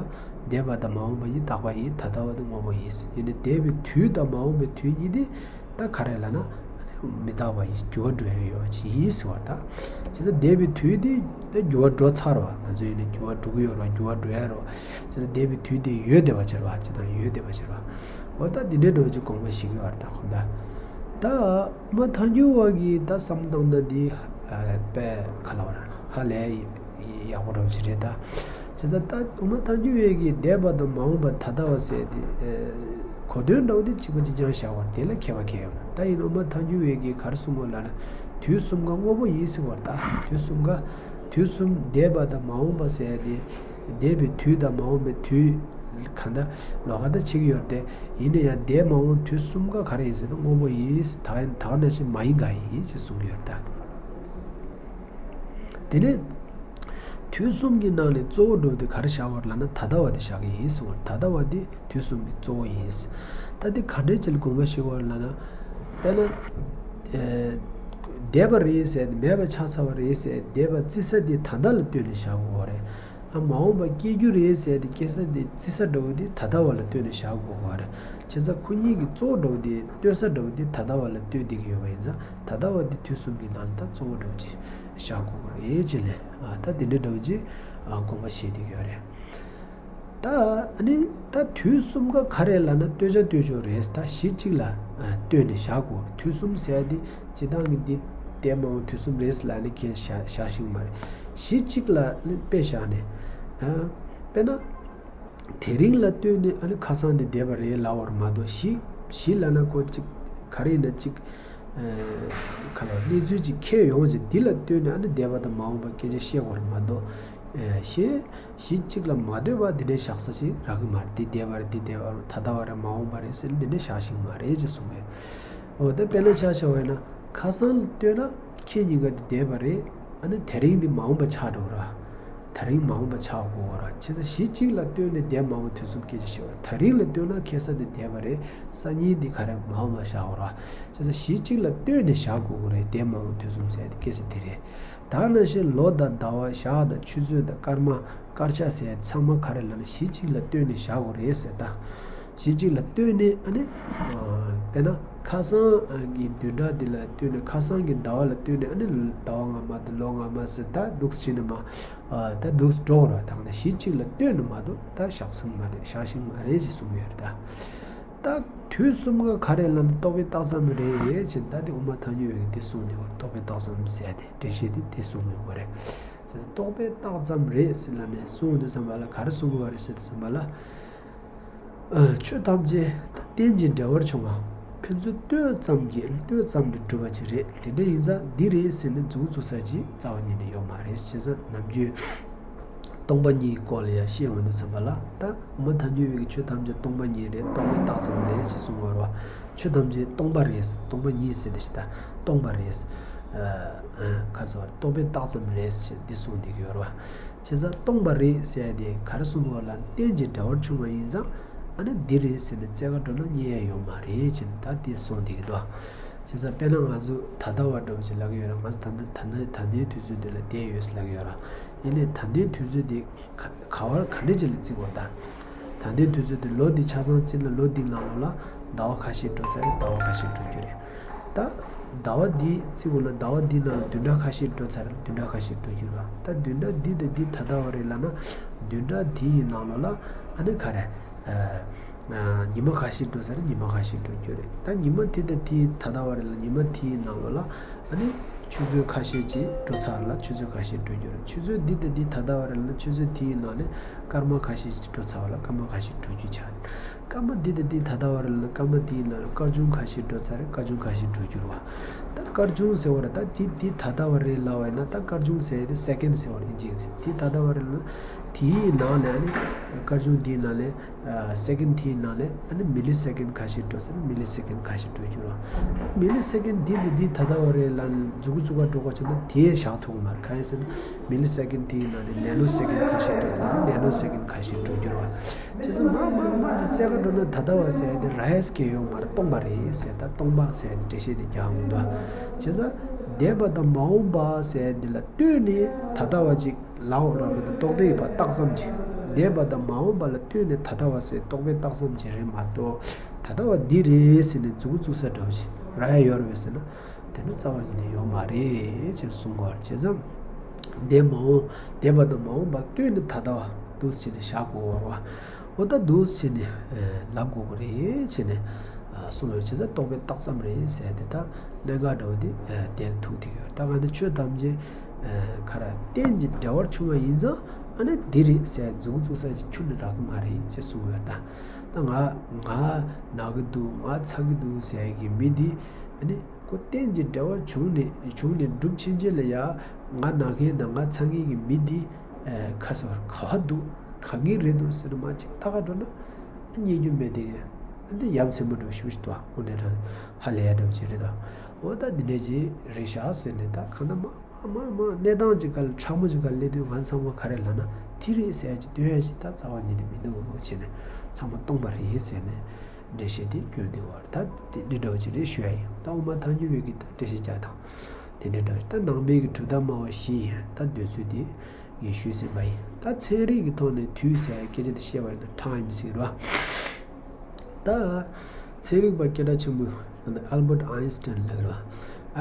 འདས་པ་དང་མ་འོངས་པ་ཡིན་རྟག་པ་ཡིན། ད་ལྟ་བ་དེ་དངོས་པོ་ཡིན། ཡིན་ནའི་འདས་པའི་དུས་དང་མ་འོངས་པའི་དུས་གཉིས་དེ་ད་ག་རེ་ལབ་ན་ མི་རྟག་པ་ཡིན། འགྱུར་བ་འགྲོ་ཡ་ཡོད་པ་ཅིག་ཡིན་ཟེར་བ་དང་། བྱས་ཙང་འདས་པའི་དུས་དེ་ད་འགྱུར་བ་འགྲོ་ཚར་བ། ང་ཚོ་ཡིན་ན་འགྱུར་བ་འགྲོ་གི་ཡོད་རེད་བ། འགྱུར་བ་འགྲོ་ཡ་རེད་བ། བྱས་ཙང་འདས་པའི་དུས་དེ་ཡོད་བསྡད་པ་ཕྱིར་བ། ཅི་ལྟར་ཡོད་བསྡད་པ་ཕྱིར་བ། འོ་ད་འདི་འདྲའི་འགྲོ་ཅིག་དགོངས་པ་བཞེས་ཀྱི་ཡོད་རེད། ད་ཁོ་ད་ད་དབུ་མ་ཐལ་འགྱུར་བ་གི་ད་བསམ་སྟངས་ད་འདི་དཔེ་ག་ལ་བ་ར་ཧ་ལས་ཡག་པོ་འདྲ་བོ་ཅིག་རེད་ད། བྱས་ཙང་ད་དབུ་མ་ཐལ་འགྱུར་བའི་གི་འདས་པ་དང་མ་འོངས་པ་ད་ལྟ་བ་ཟེར་དེ་གོ་དོན་འདྲ་བོ་དེ་གཅིག་པ་གཅིག་རྐྱང་བཞག་པ་དེ་ལ་ཁྱད་པར་གང་ཡང་མེད། ད་ཡིན་ན་དབུ་མ་ཐལ་འགྱུར་བའི་གི་ག་རེ་གསུང་གི་ལབ་ན། དུས་གསུམ་ཀ་དངོས་པོ་ཡིན་ཟེར་བ་རེད་ད། དུས་གསུམ་ཀ་དུས་གསུམ་འདས་པ་དང་མ་འོངས་པ་ཟེར་དེ། འདས་པའི་དུས་དང་མ་འོངས་པའི་དུས། གང་ལྟར་ལོགས་ཀ་ད་ཕྱེ་གི་ཡོད་རེད་དེ། ཡིན་ན་ཡང་འདས་མ་འོངས་དུས་གསུམ་ཀ་ག་རེ་ཡིན་ཟེར་ན་དངོས་པོ་ཡིན། ད་ད་ག་ནང་བཞིན་མ་ཡིན་གང་ཡིན་ཞེས་གསུང་གི་ཡོད་རེད་ད། དེ་ནས་དུས་གསུམ་གྱི་ནང་ནས་གཙོ་བོ་འགྲོ་དེ་ག་རེ་བཞག་པ་རེད་ལབ་ན་ད་ལྟ་བ་དེ་བཞག་གི་ཡིན་གསུང་བ། ད་ལྟ་བ་དེ་དུས་གསུམ་གྱི་གཙོ་བོ་ཡིན། ད་དེ་ག་འདྲས་ཅིག་ལ་དགོངས་པ་བཞེས་པ་རེད་ལབ་ན། དཔེར་ན། ཨེ། འདས་པ་རེད་ཟེར་ཏེ་མེད་པ་ཆགས་ཚར་བ་རེད་ཟེར་ཏེ་འདས་པ་བརྩི་ས་དེ་ད་ལྟ་ལ་ལྟོས་ནས་བཞག་དགོས་པ་རེད། ཨ་མ་འོངས་པ་སྐྱེ་རྒྱུ་རེད་ཟེར་ཏེ་སྐྱེ་ས་དེ་བརྩི་ས་འདྲ་བོ་དེ་ད་ལྟ་བ་ལ་ལྟོས་ནས་བཞག་དགོས་པ་རེད། བྱས་ཙང་ཁོ་གཉིས་ཀྱི་གཙོ་བོ་འདྲ་བོ་དེ་ལྟོས་ས་འདྲ་བོ་དེ་ད་ལྟ་བ་ལ་ལྟོས་བསྡད་ཀྱི་ཡོད་པ་ཡིན་ཙང་ད་ལྟ་བ་དེ་དུས་གསུམ་གྱི་ནང་ལ་ད་གཙོ་བོ་འདྲ་བོ་ཅིག་བཞག་དགོས་པ་རེད་ཅེས་ནས། ཨ་ད་དེ་འདྲའི་འདྲ་བོ་ཅིག་ཨ་དགོངས་པ་བཞེས་བསྡད་ཀྱི་ཡོད་རེད། ད་ཨ་ནི་ད་དུས་གསུམ་ཀ་ག་རེ་ལབ་ན་ལྟོས་བྱ་ལྟོས་ཕྱོགས་རེད། ད་གཞི་གཅིག་ལ་ལྟོས་ནས་བཞག་དགོས། དུས་གསུམ་ཟེར་ཡ་དེ་སྤྱིར་བཏང་གི་འདི་འདས་མ་འོངས་དུས་གསུམ་རེད་ལབ་ནས་ཁས་བཞག་བཞག་ཤེས་མ་རེད། གཞི་གཅིག་ལ་དཔེ་བཞག་ནས། ཨ་དཔེར་ན། དེ་རིང་ལ་ལྟོས་ནས་ཨ་ནི་ཁ་སང་འདི་འདས་པ་རེད་ལབ་པ་རེད་མ་གཏོགས། གཞི་གཞི་ལབ་ན་ཁོ་གཅིག་ག་རེ་ཡིན་ན་གཅིག་ཨ་ག་ལ་གནས་ཚུལ་གཅིག་འཁེལ་ཡོང་ཅིག་འདི་ལ་ལྟོས་ནས་ཨ་ནི་འདས་པ་དང་མ་འོངས་པ་སྐད་ཆ་བཤད་དགོས་རེད་མ་གཏོགས། ཨ་གཞི་གཞི་གཅིག་ལ་མ་ལྟོས་པ་འདི་འདྲའི་བཞག་ས་ཞིག་རག་གི་མ་རེད། འདི་འདས་པ་རེད། འདི་འདས་པ་རེད། ད་ལྟ་བ་རེད། མ་འོངས་པ་རེད་ཟེར་ནས་འདི་འདྲའི་བཞག་ཤེས་མ་རེད་ཅེས་གསུངས་པས། འོ་ད་དཔེར་ན་ཆ་བཞག་པ་ཡིན་ན་ཁ་སང་ལ་ལྟོས་ན་ཁྱེད་གཉིས་ཀ་འདི་འདས་པ་རེད། ཨ་ནི་དེ་རིང་འདི་མ་འོངས་པ་ཆགས་འགྲོ་གི་རེད། དེ་རིང་མ་འོངས་པ་ཆགས་དགོས་རེད། བྱས་ཙང་གཞི་གཅིག་ལ་ལྟོས་ནས་འདས་མ་འོངས་དུས་གསུམ་སྐད་ཆ་བཤད་པ་རེད། དེ་རིང་ལ་ལྟོས་ན་ཁ་སང་འདི་འདས་པ་རེད། སང་ཉིན་འདི་ག་རེ་མ་འོངས་པ་བཞག་དགོས་རེད། བྱས་ཙང་གཞི་གཅིག་ལ་ལྟོས་ནས་བཞག་དགོས་ཀྱི་རེད། འདས་མ་འོངས་དུས་གསུམ་ཟེར་དེ་སྐད་ཆ་དེ་རེད། ད་ནང་བཞིན་ལོ་དང་ཟླ་བ་ཞག་དང་ཆུ་ཚོད་དང་སྐར་མ་སྐར་ཆ་ཟེར་ཚང་མ་ག་རེ་ལབ་ན་གཞི་གཅིག་ལ་ལྟོས་ནས་བཞག་དགོས་རེད་ཟེར་ད། གཞི་གཅིག་ལ་ལྟོས་ནས་ཨ་ནི། དཔེར་ན་ཁ་སང་གི་བདུན་ཕྲག་འདི་ལ་ལྟོས་ནས་ཁ་སང་གི་ཟླ་བ་ལ་ལྟོས་ནས་ཨ་ནི་ཟླ་བ་སྔ་མ་དང་ལོ་སྔ་མ་ཟེར་ད་འདུག་སེ་བྱས་ནས་མ། ད་འདུག་སེ་འགྲོ་ར་དང་ནས་གཞི་གཅིག་ལ་ལྟོས་ནས་མ་གཏོགས་ད་བཞག་སྲིད་མ་རེད། བཞག་ཤེས་མ་རེད་ཅེས་གསུངས་ཡོད་རེད་ད། ད་དུས་གསུམ་ཀ་ག་རེ་ལབ་ན་རྟོག་པས་བཏགས་ཙམ་རེད་ཅེས་ད་དེ་དབུ་མ་ཐལ་འགྱུར་བའི་དེ་གསུངས་ནས་རྟོག་པས་བཏགས་ཙམ་ཟེར་ཏེ་འགྲེལ་བཤད་དེ་དེ་གསུངས་ཡོད་པ་རེད། རྟོག་པས་བཏགས་ཙམ་རེད་ཟེར་ལབ་ནས་གསུངས་དུས་ཙམ་པ་ལ་ག་རེ་གསུང་གི་བ་རེད་ཟེར་དུས་ཙམ་པ་ལ། ཨ་ཆོས་ཐམས་ཅད་རྟེན་ཅིང་འབྲེལ་བར་འབྱུང་བ། ཕན་ཚུན་ལྟོས་ཙམ་གྱིས་ལྟོས་ཙམ་དུ་གྲུབ་པ་ཅིག་རེད། དེ་འདྲ་ཡིན་ཙང་འདི་རེད་ཟེར་ནས་མཛུབ་བཙུགས་ས་ཅིག་རྩ་བ་ཉིད་ནས་ཡོད་མ་རེད། བྱས་ཙང་ནམ་རྒྱུན་སྟོང་པ་ཉིད་ཀྱི་སྐོར་ལ་ཡང་བཤད་འོང་དུས་ཙམ་པ་ལ་ད་དབུ་མ་ཐལ་འགྱུར་བའི་གི་ཆོས་ཐམས་ཅད་སྟོང་པ་ཉིད་རེད། རྟོག་པས་བཏགས་ཙམ་རེད་ཅེས་གསུངས་པ་རེད་བ། ཆོས་ཐམས་ཅད་སྟོང་པ་རེད། སྟོང་པ་ཉིད་ཟེར་དེ་ཞིག་ད་སྟོང་པ་རེད། ཨ་ཁ་སོ་རྟོག་པས་བཏགས་ཙམ་རེད་ཅེས་འདི་གསུངས་བསྡད་ཀྱི་ཡོད་རེད་བ། བྱས་ཙང་སྟོང་པ་རེད་ཟེར་ཡ་དེ་ག་རེ་གསུངས་པ་ལ་རྟེན་ཅིང་འབྲེལ་བར་འབྱུང་བ་ཡིན་ཙང་ཨ་ནི་འདི་རེད་ཟེར་ནས་རྩལ་ག་འགྲོ་ན་རྙེད་ཡ་ཡོད་མ་རེད་ཅེས་ད་དེ་གསུངས་བསྡད་ཀྱི་འདུག་བྱས་ཙང་དཔེར་ན་ང་ཚོ་ད་ལྟ་བ་འདྲ་བོ་ཅིག་ལབ་ཀྱི་ཡོད་ར། ང་ཚོ་ད་ལྟ་ད་ལྟ་ད་ལྟའི་དུས་ཚོད་འདི་ལ་བསྡད་ཡོད་ཟེར་ལབ་ཀྱི་ཡོད་ར། ཡིན་ནའི་ད་ལྟའི་དུས་ཚོད་འདི་ག་ག་བར་ག་འདྲ་ཅིག་ལ་བརྩི་དགོས་ད། ད་ལྟའི་དུས་ཚོད་འདི་ལོ་འདི་ཆ་ཚང་བརྩིས་ན་ལོ་འདི་ནང་ལོགས་ལ་ཟླ་བ་ཁ་ཤས་འགྲོ་ཚར་རེད། ཟླ་བ་ཁ་ཤས་འགྲོ་རྒྱུ་རེད། ད་ཟླ་བ་འདི་བརྩི་དགོས་ན་ཟླ་བ་འདི་ནང་ལ་བདུན་ཕྲག་ཁ་ཤས་འགྲོ་ཚར་རེད། བདུན་ཕྲག་ཁ་ཤས་འགྲོ་རྒྱུ་རེད་བ། ད་བདུན་ཕྲག་འདི་དང་འདི་ད་ལྟ་བ་རེད་ལབ་ན་བདུན་ཕྲག་འདིའི་ནང་ལོགས་ལ་ཨ་ནི་ག་རེ། ཨ་ཉི་མ་ཁ་ཤས་འགྲོ་ཚར་རེད། ཉི་མ་ཁ་ཤས་འགྲོ་རྒྱུ་རེད། ད་ཉི་མ་འདི་དང་འདི་ད་ལྟ་བ་རེད་ལ་ཉི་མ་དེའི་ནང་ལོགས་ལ་ཨ་ནི་ཆུ་ཚོད་ཁ་ཤས་ཅིག་འགྲོ་ཚར་ལ་ཆུ་ཚོད་ཁ་ཤས་འགྲོ་རྒྱུ་རེད། ཆུ་ཚོད་འདི་དང་འདི་ད་ལྟ་བ་རེད་ལ་ཆུ་ཚོད་དེའི་ནང་ནས་སྐར་མ་ཁ་ཤས་ཅིག་འགྲོ་ཚར་བ་ལ་སྐར་མ་ཁ་ཤས་འགྲོ་རྒྱུ་ཆགས། སྐར་མ་འདི་དང་འདི་ད་ལྟ་བ་རེད་ལ་སྐར་མ་དེའི་ནང་ལ་སྐར་ཆུང་ཁ་ཤས་འགྲོ་ཚར་རེད། སྐར་ཆུང་ཁ་ཤས་འགྲོ་རྒྱུ་རེད་བ། ད་སྐར་ཆུང་ཟེར་བ་རེད། ད་འདི་འདི་ད་ལྟ་བ་རེད་ལབ་པ་ཡིན་ན་ད་སྐར་ཆུང་ཟེར་ཡ་དེ་སེ་ཀེན་ཟེར་བ་རེད། ཨིན་ཇི་ཟེར། འདི་ད་ལྟ་བ་རེད་ལ་དེའི་ནང་ནས་ཨ་ནི་སྐར་ཆུང་དེའི་ནང་ནས། ཨ་སེ་ཀེན་དེའི་ནང་ནས་ཨ་ནི་མི་ལི་སེ་ཀེན་ཁ་ཤས་འགྲོ་ཚར་རེད། མི་ལི་སེ་ཀེན་ཁ་ཤས་འགྲོ་རྒྱུ་རེད། མི་ལི་སེ་ཀེན་འདི་ནས་འདི་ད་ལྟ་བ་རེད་ལབ་ནས་མཛུབ་གུ་བཙུགས་ག་འགྲོ་ག་བྱས་ན་དེ་བཞག་ཐུབ་ཀྱི་མ་རེད། གང་ཡིན་ཟེར་ན་མི་ལི་སེ་ཀེན་དེའི་ནང་ནས་ནེ་ནོ་སེ་ཀེན་ཁ་ཤས་འགྲོ་ཚར་རེད། ནེ་ནོ་སེ་ཀེན་ཁ་ཤས་འགྲོ་རྒྱུ་རེད། བྱས་ཙང་མར་མར་མར་ཅིག་བཙལ་ག་འགྲོ་ན་ད་ལྟ་བ་ཟེར་ཡ་དེ་རག་ཡ་གང་ཡང་ཡོད་མ་རེད། སྟོང་པ་རེད་ཟེར། ད་སྟོང་པ་ཟེར་ཡ་དེ་འགྲེལ་བཤད་དེ་རྒྱག་གི་མི་འདུག་བྱས་ཙང་འདས་པ་དང་མ་འོངས་པ་ཟེར་ཡ་དེ་ལ་ལྟོས་ནས་ད་ལྟ་བ་ཅིག་ལའོ་ར་མི་དང་རྟོག་པས་ཡིན་པ་བཏགས་ཙམ་གྱིས། འདས་པ་དང་མ་འོངས་པ་ལ་ལྟོས་ནས་ད་ལྟ་བ་ཟེར་རྟོག་པས་བཏགས་ཙམ་གྱིས་རེད་མ་གཏོགས། ད་ལྟ་བ་འདི་རེད་ཟེར་ནས་མཛུབ་གུ་བཙུགས་ས་འདྲ་བོ་ཞིག་རག་ཡ་ཡོད་རེད་པས་ཟེར་ན། དེ་ནི་རྩ་བ་ཉིད་ནས་ཡོད་མ་རེད་ཅེས་གསུང་གི་ཡོད་རེད། བྱས་ཙང་འདས་མ་འོངས་འདས་པ་དང་མ་འོངས་པ་ལྟོས་ནས་ད་ལྟ་བ་འདུག་སེ་བྱས་ནས་བཞག་དགོས་པ་རེད་བ། འོ་ད་འདུག་སེ་བྱས་ནས་ལབ་དགོས་ཀྱི་རེད་བྱས་ནས་གསུངས་ཡོད། བྱས་ཙང་རྟོག་པའི་རྟགས་ཙམ་རེད་ཟེར་ཏེ་ད་གནད་འགག་འདྲ་བོ་འདི་དེར་ཐུག་བསྡད་ཡོད། ད་ག་འདི་ཆོས་ཐམས་ཅད་ག་རེ་རྟེན་གྱི་འབྲེལ་བར་བྱུང་བ་ཡིན་ཙང་ཨ་ནི་འདི་རེད་ཟེར་མཛུབ་བཙུགས་ས་ཅིག་ཁྱོན་ནས་རག་གི་མ་རེད་ཅེས་གསུངས་ཡོད། ད་ད་ང་ང་ན་གི་འདུག་ང་ཚ་གི་འདུག་ཟེར་གི་མི་འདི་ཨ་ནི་ཁོ་རྟེན་གྱི་འབྲེལ་བ་བྱུང་ནས་བྱུང་ནས་འགྲུབ་ཕྱིན་ཆད་ལ་ཡ་ང་ན་མཁན་དང་ང་ཚ་མཁན་གྱི་མི་འདི་ཨེ་ཁ་སོར་ག་བ་འདུག་ག་གི་རེད་འདུག་ཟེར་ན་མ་ཅིག་ལྟ་ག་འགྲོ་ན་རྙེད་རྒྱུ་མེད་དེ་འདི་ཡ་མཚན་པོ་འདྲ་ཞུ་ཞུ་དོ་འོ་ནས་ཧ་ལས་ཡ་འདྲ་ཅིག་རེད་དོ། འོ་ད་འདི་འདྲ་ཅིག་རེད་ཤག་ཟེར་ནས་ད་གང་ན་མ། མ་མ་གནས་སྟངས་ཅིག་ག་ལ་ཕྲ་མོ་ཅིག་ག་ལ་སླེབས་དུས་ང་ཚང་མ་ག་རེ་ལབ་ན་དེ་རེད་ཟེར་ཡ་ཅིག་སྟོན་ཡ་ཅིག་ད་རྩ་བ་ཉིད་ནས་མི་འདུག་བྱས་ནས་ཚང་མ་སྟོང་པ་རེད་ཟེར་ནས་འགྲེལ་བཤད་དེ་སྐྱོན་འདུག་བར་ད་དེ་འདྲ་འདྲ་བོ་ཅིག་རེད་ཞུ་ཡ་ཡིན། ད་དབུ་མ་ཐལ་འགྱུར་བའི་གི་ད་འགྲེལ་བཤད་རྒྱག་སྟངས་དེ་འདྲ་འདྲ་བོ་ཅིག་ད་ནང་པའི་གི་གྲུབ་མཐའ་སྨྲ་བ་བཞི་ཡིན། ད་འདོད་ཚུལ་དེ་ངས་ཞུས་ཟིན་པ་ཡིན། ད་ཚན་རིག་གི་ཐོག་ནས་དུས་ཟེར་ཡ་སྐད་ཆ་དེ་བཤད་པ་ཡིན་ན་ཊའིམ་ཟེར་བ། ད་ཚན་རིག་པ་སྐད་གྲགས་ཆེན་པོ་ཨལ་བྷར་ཨའིན་སི་ཊན་ལབ་རེད་བ།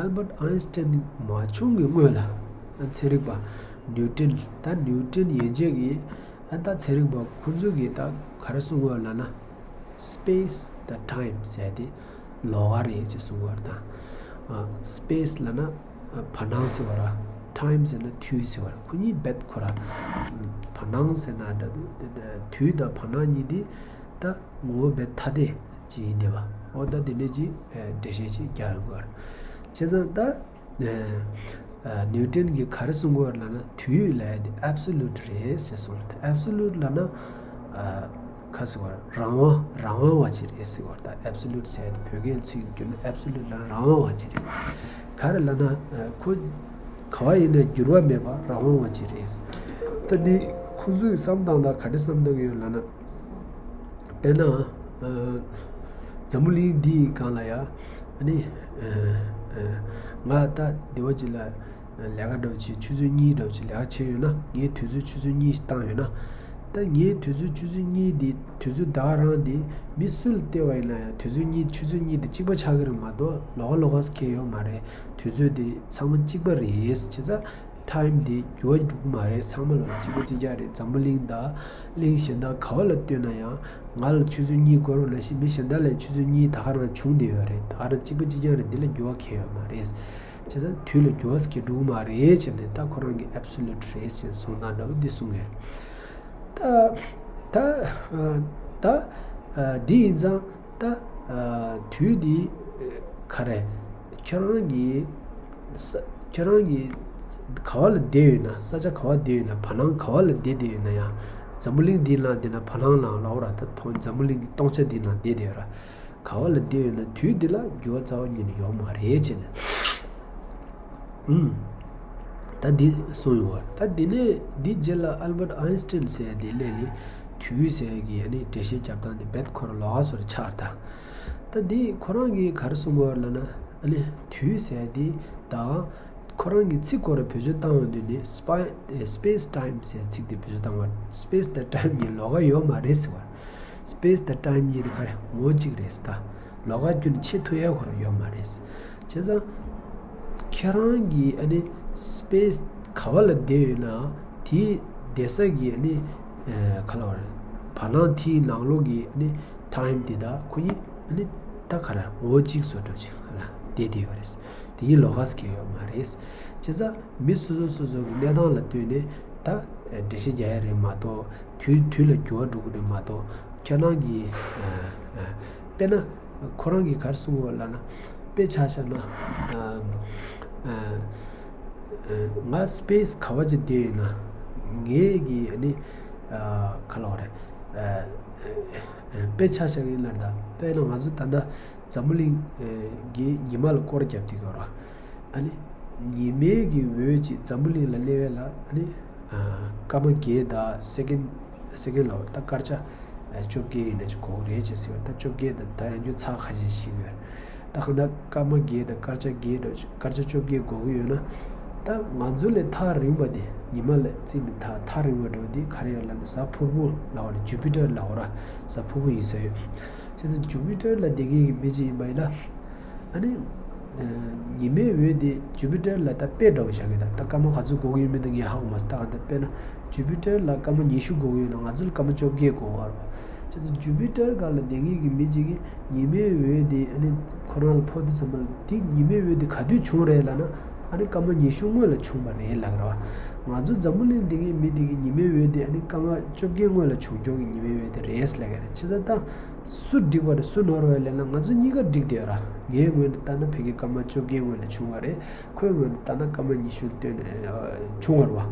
ཨལ་བྷར་ཨའིན་སི་ཊན་མ་བྱུང་གི་སྔོན་ལ་ཚན་རིག་པ་ནིའུ་ཊོན། ད་ནིའུ་ཊོན་ཡན་ཆད་ཀྱིས་ད་ཚན་རིག་པ་ཁོ་ཚོ་གིས་ད་ག་རེ་གསུང་གི་ཡོད་ལབ་ན་སི་པེ་སི་དང་ཊའིམ་ཟེར་དེ་ལོགས་ཀ་རེད་ཅེས་གསུང་གི་ཡོད་རེད། ད་སི་པེ་སི་ལབ་ན་བར་སྣང་ཟེར་བ་ར། ཊའིམ་ཟེར་ན་དུས་ཟེར་བ་ར། ཁོ་གཉིས་རྦད་ཁོ་ར། བར་སྣང་ཟེར་ན་འདྲ་འདུག་དུས་དང་བར་སྣང་གཉིས་དེ་ད་ངོ་བོ་རྦད་ཐ་དད་ཅིག་ཡིན་བསྡད་པ། འོ་ད་དེ་འདྲ་ཅིག་འགྲེལ་བཤད་ཅིག་རྒྱག་ཡོང་གི་ཡོད་རེད། བྱས་ཙང་ད་ནིའུ་ཊོན་གྱིས་ག་རེ་གསུང་གི་ཡོད་རེད་ལབ་ན་དུས་ལབ་ཡ་དེ་ཨབ་སོ་ལུཊ་རེད་ཟེར་སོང་རེད། ཨབ་སོ་ལུཊ་ལབ་ན་ཨ་ག་ཟེར་བ་རང་དབང་རང་དབང་བ་ཅིག་རེད་ཟེར་བ། ད་ཨབ་སོ་ལུཊ་ཟེར་ཡ་དེ་བོད་སྐད་ཚིག་བསྒྱུར་ན་ཨབ་སོ་ལུཊ་ལབ་ན་རང་དབང་བ་ཅིག་རེད། ག་རེ་ལབ་ན་ཨ་ཁོ་ག་བ་ཡིན་ན་འགྱུར་བ་མེད་པ་རང་དབང་བ་ཅིག་རེད། ད་འདི་ཁོ་ཚོའི་བསམ་སྟངས་དང་ག་འདྲ་བསམ་སྟངས་ཡོད་ལབ་ན། དཔེར་ན། ཨ། འཛམ་བུ་གླིང་འདིའི་སྒང་ལ་ཡ། ཨ་ནི། ཨ། ཨ། ང་ད་སྡེ་བ་གཅིག་ལ་ལས་ཀ་འདྲ་བོ་བྱེད། ཆུ་ཚོད་གཉིས་འདྲ་བོ་བྱེད་ལས་ཀ་བྱས་ཡོད་ན་ངའི་དུས་ཚོད་ཆུ་ཚོད་གཉིས་བཏང་ཡོད་ན། ད་ངའི་དུས་ཚོད་ཆུ་ཚོད་གཉིས་འདི་དུས་ཚོད་ད་ག་རང་འདི་མི་སུ་ལ་སྟེར་བ་ཡིན་ན་ཡང་དུས་ཚོད་གཉིས་ཆུ་ཚོད་གཉིས་འདི་གཅིག་པ་ཆགས་ཀྱི་རེད་མ་གཏོགས་ལོགས་ཀ་ལོགས་ཀ་ཁེལ་ཡོད་མ་རེད། དུས་ཚོད་འདི་ཚང་མ་གཅིག་པ་རེད། བྱས་ཙང་། ཊའིམ་དེ་འགྱུར་བ་འགྲོ་གི་མ་རེད། ཚང་མ་ལ་གཅིག་པ་གཅིག་རྐྱང་རེད། འཛམ་བུ་གླིང་དང་གླིང་གཞན་དག་ག་བ་ལ་ལྟོས་ན་ཡང་ང་ལ་ཆུ་ཚོད་གཉིས་འགོར་བ་ནང་བཞིན་མི་གཞན་དག་ལ་ཆུ་ཚོད་གཉིས་ད་ག་རང་བྱུང་བསྡད་ཡོད་རེད། ད་ག་རང་གཅིག་པ་གཅིག་རྐྱང་རེད། འདི་ལ་འགྱུར་བ་ཁེལ་ཡོད་མ་རེད། བྱས་ཙང་དུས་ལ་འགྱུར་བ་ཟེར་གྱི་འགྲོ་གི་མ་རེད་བྱས་ནས་ད་ཁོ་རང་གི་ཨབ་སོ་ལུཊ་རེད་ཟེར་གསུང་སྟངས་འདྲ་བོ་འདི་གསུང་ངེས། ད་ད་ད་འདི་ཡིན་ཙང་། ད། ཨ། དུས་འདི། ཨ། ག་རེ། ཁྱོད་རང་གི། ས། ཁྱོད་རང་གི། ག་བ་ལ་བསྡད་ཡོད་ན་ས་ཆ་ག་བ་བསྡད་ཡོད་ན་བར་སྣང་ག་བ་ལ་བསྡད་བསྡད་ཡོད་ན་ཡང་། འཛམ་བུ་གླིང་འདིའི་ནང་བསྡད་ན་བར་སྣང་ནང་ལོགས་ར་ད་འཛམ་བུ་གླིང་གི་སྟོང་ཆ་འདིའི་ནང་བསྡད་བསྡད་ཡོད་ར། ག་བ་ལ་བསྡད་ཡོད་ན་དུས་འདི་ལ་འགྱུར་བ་རྩ་བ་ཉིད་ནས་ཡོང་མ་རེད་བྱས་ནས། ཨུམ། ད་འདི་གསུངས་ཡོང་བ་ད་འདི་ནས་འདི་རྗེས་ལ་ཨལ་བྷར་ཨའིན་སི་ཊན་ཟེར་ཡ་དེ་སླེབས་ནས་དུས་ཟེར་ཡ་གི་ཨ་ནི་འགྲེལ་བཤད་རྒྱབ་སྟངས་དེ་རྦད་ཁོ་རང་ལོགས་ཀ་བཟོ་འདྲ་ཆགས་ད། ད་འདི་ཁོ་རང་གིས་ག་རེ་གསུངས་ཡོད་ལབ་ན་ཨ་ནི་དུས་ཟེར་ཡ་དེ་ད་ཁོ་རང་གི་ཚིག་ཁོ་རང་བེད་སྤྱོད་བཏང་ཡོང་དུས་ནི་སི་པེ་སི་ཊའིམ་ཟེར་ཚིག་དེ་བེད་སྤྱོད་བཏང་བ། སི་པེ་སི་དང་ཊའིམ་གཉིས་ལོགས་ཀ་ཡོད་མ་རེད་ཟེར་བ། སི་པེ་སི་དང་ཊའིམ་གཉིས་དེ་ག་རེ་ངོ་བོ་གཅིག་རེད་ཟེར་ད། ལོགས་ཀ་ཁྱོན་ནས་ཕྱེ་ཐུབ་ཡ་ཁོ་རང་ཡོད་མ་རེད། བྱས་ཙང་། ཁྱེད་རང་གིས་ཨ་ནི་སི་པེ་སི་ག་བ་ལ་བསྡད་ཡོད་ན་དེའི་བསྡད་ས་གི་ཨ་ནི་ཨ་ག་ལབ་དགོས་རེད། བར་སྣང་དེའི་ནང་ལོགས་ཀྱི་ཨ་ནི་ཊའིམ་དེ་དག་ཁོ་གཉིས་ཨ་ནི་ད་ག་རེ་ངོ་བོ་གཅིག་བཟོ་འདྲ་ཅིག་ལ་བསྡད་བསྡད་ཡོད་རེད། དེ་གཉིས་ལོགས་ཀ་ཟེར་གྱི་ཡོད་མ་རེད། བྱས་ཙང་། མི་སོ་སོ་སོ་སོ་གི་གནས་སྟངས་ལ་ལྟོས་ནས་ད་འགྲེལ་བཤད་རྒྱག་ཡ་རེད་མ་གཏོགས་དུས་དུས་ལ་འགྱུར་བ་འགྲོ་གི་རེད་མ་གཏོགས་ཁྱེད་རང་གི་དཔེར་ན་ཁོ་རང་གིས་ག་རེ་གསུངས་ཡོད་ལབ་ན། དཔེ་ཆ་བཞག་ན་ང་སི་པེ་སི་ག་བ་ཅིག་བསྡད་ཡོད་ན་ངའི་གི་ཨ་ནི་ག་ལབ་དགོས་རེད། དཔེ་ཆ་བཞག་ཡིན་ལབ་ད་དཔེར་ན་ང་ཚོ་ད་ལྟ། འཛམ་བུ་གླིང་གི་ཉི་མ་ལ་སྐོར་རྒྱབ་བསྡད་ཡོད་རེད། ཨ་ནི་ཉི་མའི་གི་འོད་ཅིག་འཛམ་བུ་གླིང་ལ་སླེབས་ཡས་ལ་ཨ་ནི་སྐར་མ་བརྒྱད་དང་སེ་ཀེན་སེ་ཀེན་ལ་ད་སྐར་ཆ་བཅོ་བརྒྱད་ཡིན་ན་ཅིག་འགོར་གི་རེད་ཅེས་ཟེར་བ། ད་བཅོ་བརྒྱད་དང་ད་ཡང་རྒྱུ་ཚ་ཁ་ཤས་ཤིག་ཡོད་རེད། ད་གང་ལྟར་སྐར་མ་བརྒྱད་དང་སྐར་ཆ་བརྒྱད་འགྲོ་སྐར་ཆ་བཅོ་བརྒྱད་འགོར་གི་ཡོད་ན། ད་ང་ཚོ་ལས་ཐག་རིང་བ་དེ་ཉི་མ་ལ་བརྩིས་ནས་ཐག་ཐག་རིང་བ་འདྲ་བ་དེ་ག་རེ་ཡོད་ལབ་ན་གཟའ་ཕུར་བུ་ལབ་དགོས་རེད། ཇུ་པི་ཊར་ལབ་དགོས་རེད། གཟའ་ཕུར་བུ་ཡིན་ས་ཡོད། བྱས་ཙང་ཇུ་པི་ཊར་ལ་བསྡད་མཁན་གྱི་མི་གཅིག་ཡིན་པ་ཡིན་ན། ཨ་ནི། ཉི་མའི་འོད་དེ་ཇུ་པི་ཊར་ལ་ད་དཔེ་འདྲ་བོ་བཞག་གི། ད་ད་སྐར་མ་ག་ཚོད་དགོས་ཀྱི་ཡོད་མེད་དེ་ངས་ཧ་གོ་མ་སོང་། ད་ག་ད་དཔེར་ན་ཇུ་པི་ཊར་ལ་སྐར་མ་ཉི་ཤུ་དགོས་ཀྱི་ཡོད་ན་ང་ཚོ་ལ་སྐར་མ་བཅོ་བརྒྱད་དགོས་པ་རེད། བྱས་ཙང་ཇུ་པི་ཊར་སྒང་ལ་བསྡད་མཁན་གྱི་མི་གཅིག་གིས་ཉི་མའི་འོད་དེ་ཨ་ནི་ཁོ་རང་ལ་ཕོག་དུས་ཙམ་པ་ལ་དེ་ཉི་མའི་འོད་དེ་ག་དུས་བྱུང་རེད་ལབ་ན། ཨ་ནི་སྐར་མ་ཉི་ཤུ་སྔོན་ལ་བྱུང་བ་རེད་ལབ་ཀྱི་རེད་བ། ང་ཚོ་འཛམ་བུ་གླིང་འདི་གའི་མི་འདི་གི་ཉི་མའི་འོད་དེ་ཨ་ནི་སྐར་མ་བཅོ་བརྒྱད་སྔོན་ལ་བྱུང་ཀྱོག་གི་ཉི་མའི་འོད་དེ་རེད་ལབ་ཀྱི་རེད། བྱས་ཙང་ད་སུ་འགྲིག་པ་རེད་སུ་ནོར་བ་རེད་ལབ་ན། ང་ཚོ་གཉིས་ཀ་འགྲིག་བསྡད་ཡོད་ར། ངའི་ངོས་ནས་ལྟ་ན་ཕ་གི་སྐར་མ་བཅོ་བརྒྱད་སྔོན་ལ་བྱུང་བ་རེད། ཁོའི་ངོས་ནས་ལྟ་ན་སྐར་མ་ཉི་ཤུ་ལ་ལྟོས་ནས་ཨ་བྱུང་བ་རེད་བ།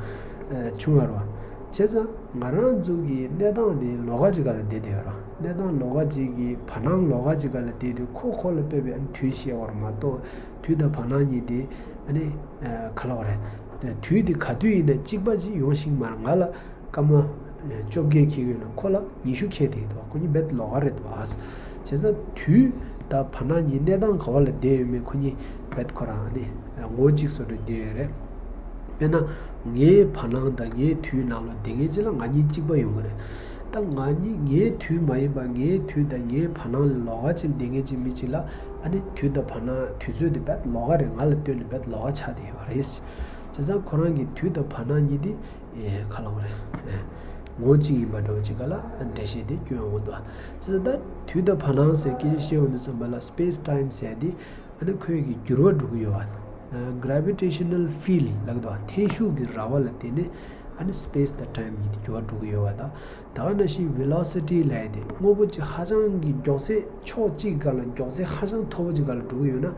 ཨ་བྱུང་བ་རེད་བ། བྱས་ཙང་ང་རང་ཚོ་གི་གནས་སྟངས་དེ་ལོགས་ཀ་ཅིག་སྒང་ལ་བསྡད་བསྡད་ཡོད་ར། གནས་སྟངས་ལོགས་ཀ་ཅིག་གི་བར་སྣང་ལོགས་ཀ་ཅིག་སྒང་ལ་བསྡད་དུས་ཁོ་ཁོ་ལ་དཔེ་བའི་ཨ་ནི་དུས་བཤད་པ་རེད་མ་གཏོགས། དུས་དང་བར་སྣང་གཉིས་དེ་ཨ་ནི་ཨ་ག་ལབ་དགོས་རེད། དུས་དེ་ག་དུས་ཡིན་ན་གཅིག་པ་ཅིག་ཡོང་ཤེས་ཀྱི་མ་རེད། ང་ལ་སྐར་མ་ཨ་བཅོ་བརྒྱད་འཁེལ་གྱི་ཡོད་ན་ཁོ་ལ་ཉི་ཤུ་འཁེལ་བསྡད་ཀྱི་འདུག་ཁོ་གཉིས་རྦད་ལོགས་ཀ་རེད་འདུག་བ། བྱས་ཙང་དུས་དང་བར་སྣང་གཉིས་གནས་སྟངས་ག་པ་ལ་བསྡད་ཡོད་མེད་ཁོ་གཉིས་རྦད་ཁོ་རང་ནི་ངོ་གཅིག་བཟོ་འདྲ་བསྡད་ཡོད་རེད། དཔེར་ན་ངའི་བར་སྣང་དང་ངའི་དུས་ནང་ལོགས་བསྡད་མཁན་ཅིག་ལ་ང་གཉིས་གཅིག་པ་ཡོང་གི་རེད། ད་ང་གཉིས་ངའི་དུས་མ་ཡིན་པ་ངའི་དུས་དང་ངའི་བར་སྣང་ལ་ལོགས་ཀ་ཅིག་བསྡད་མཁན་ཅིག་མི་གཅིག་ལ་ཨ་ནི་དུས་དང་བར་སྣང་དུས་ཚོད་དེ་རྦད་ལོགས་ཀ་རེད། ང་ལ་ལྟོས་ནས་རྦད་ལོགས་ཀ་ཆགས་བསྡད་ཡོད་རེད། བྱས་ཙང་ཁོ་རང་གི་དུས་དང་བར་སྣང་གཉིས་དེ་ཨེ་ག་ལབ་དགོས་རེད། ཨེ་ངོ་གཅིག་ཡིན་པ་འདྲ་བོ་ཅིག་སྒང་ལ་འགྲེལ་བཤད་དེ་སྐྱོན་ཡོང་གི་འདུག་བྱས་ཙང་ད་དུས་དང་བར་སྣང་ཟེར་སྐད་ཆ་བཤད་ཡོང་དུས་ཙམ་པ་ལ་སི་པེ་སི་ཊའིམ་ཟེར་དེ་ཨ་ནི་ཁོའི་གི་འགྱུར་བ་འགྲོ་གི་ཡོད་པ། ཨ་gravitational field ལབ་ཀྱི་འདུག་བ། འཐེན་ཤུགས་ཀྱི་ར་བ་ལ་བརྟེན་ནས་ཨ་ནི་སི་པེ་སི་དང་ཊའིམ་གཉིས་དེ་འགྱུར་བ་འགྲོ་གི་ཡོད་པ་དང་། ད་ག་ནང་བཞིན་ཝེ་ལོ་སི་ཊི་ལབ་ཡ་དེ་དངོས་པོ་ཅིག་ཧ་ཅང་གི་མགྱོགས་ཚད་ཕྱོགས་གཅིག་སྒང་ལ་མགྱོགས་ཚད་ཧ་ཅང་མཐོ་པོ་ཅིག་སྒང་ལ་འགྲོ་གི་ཡོད་ན་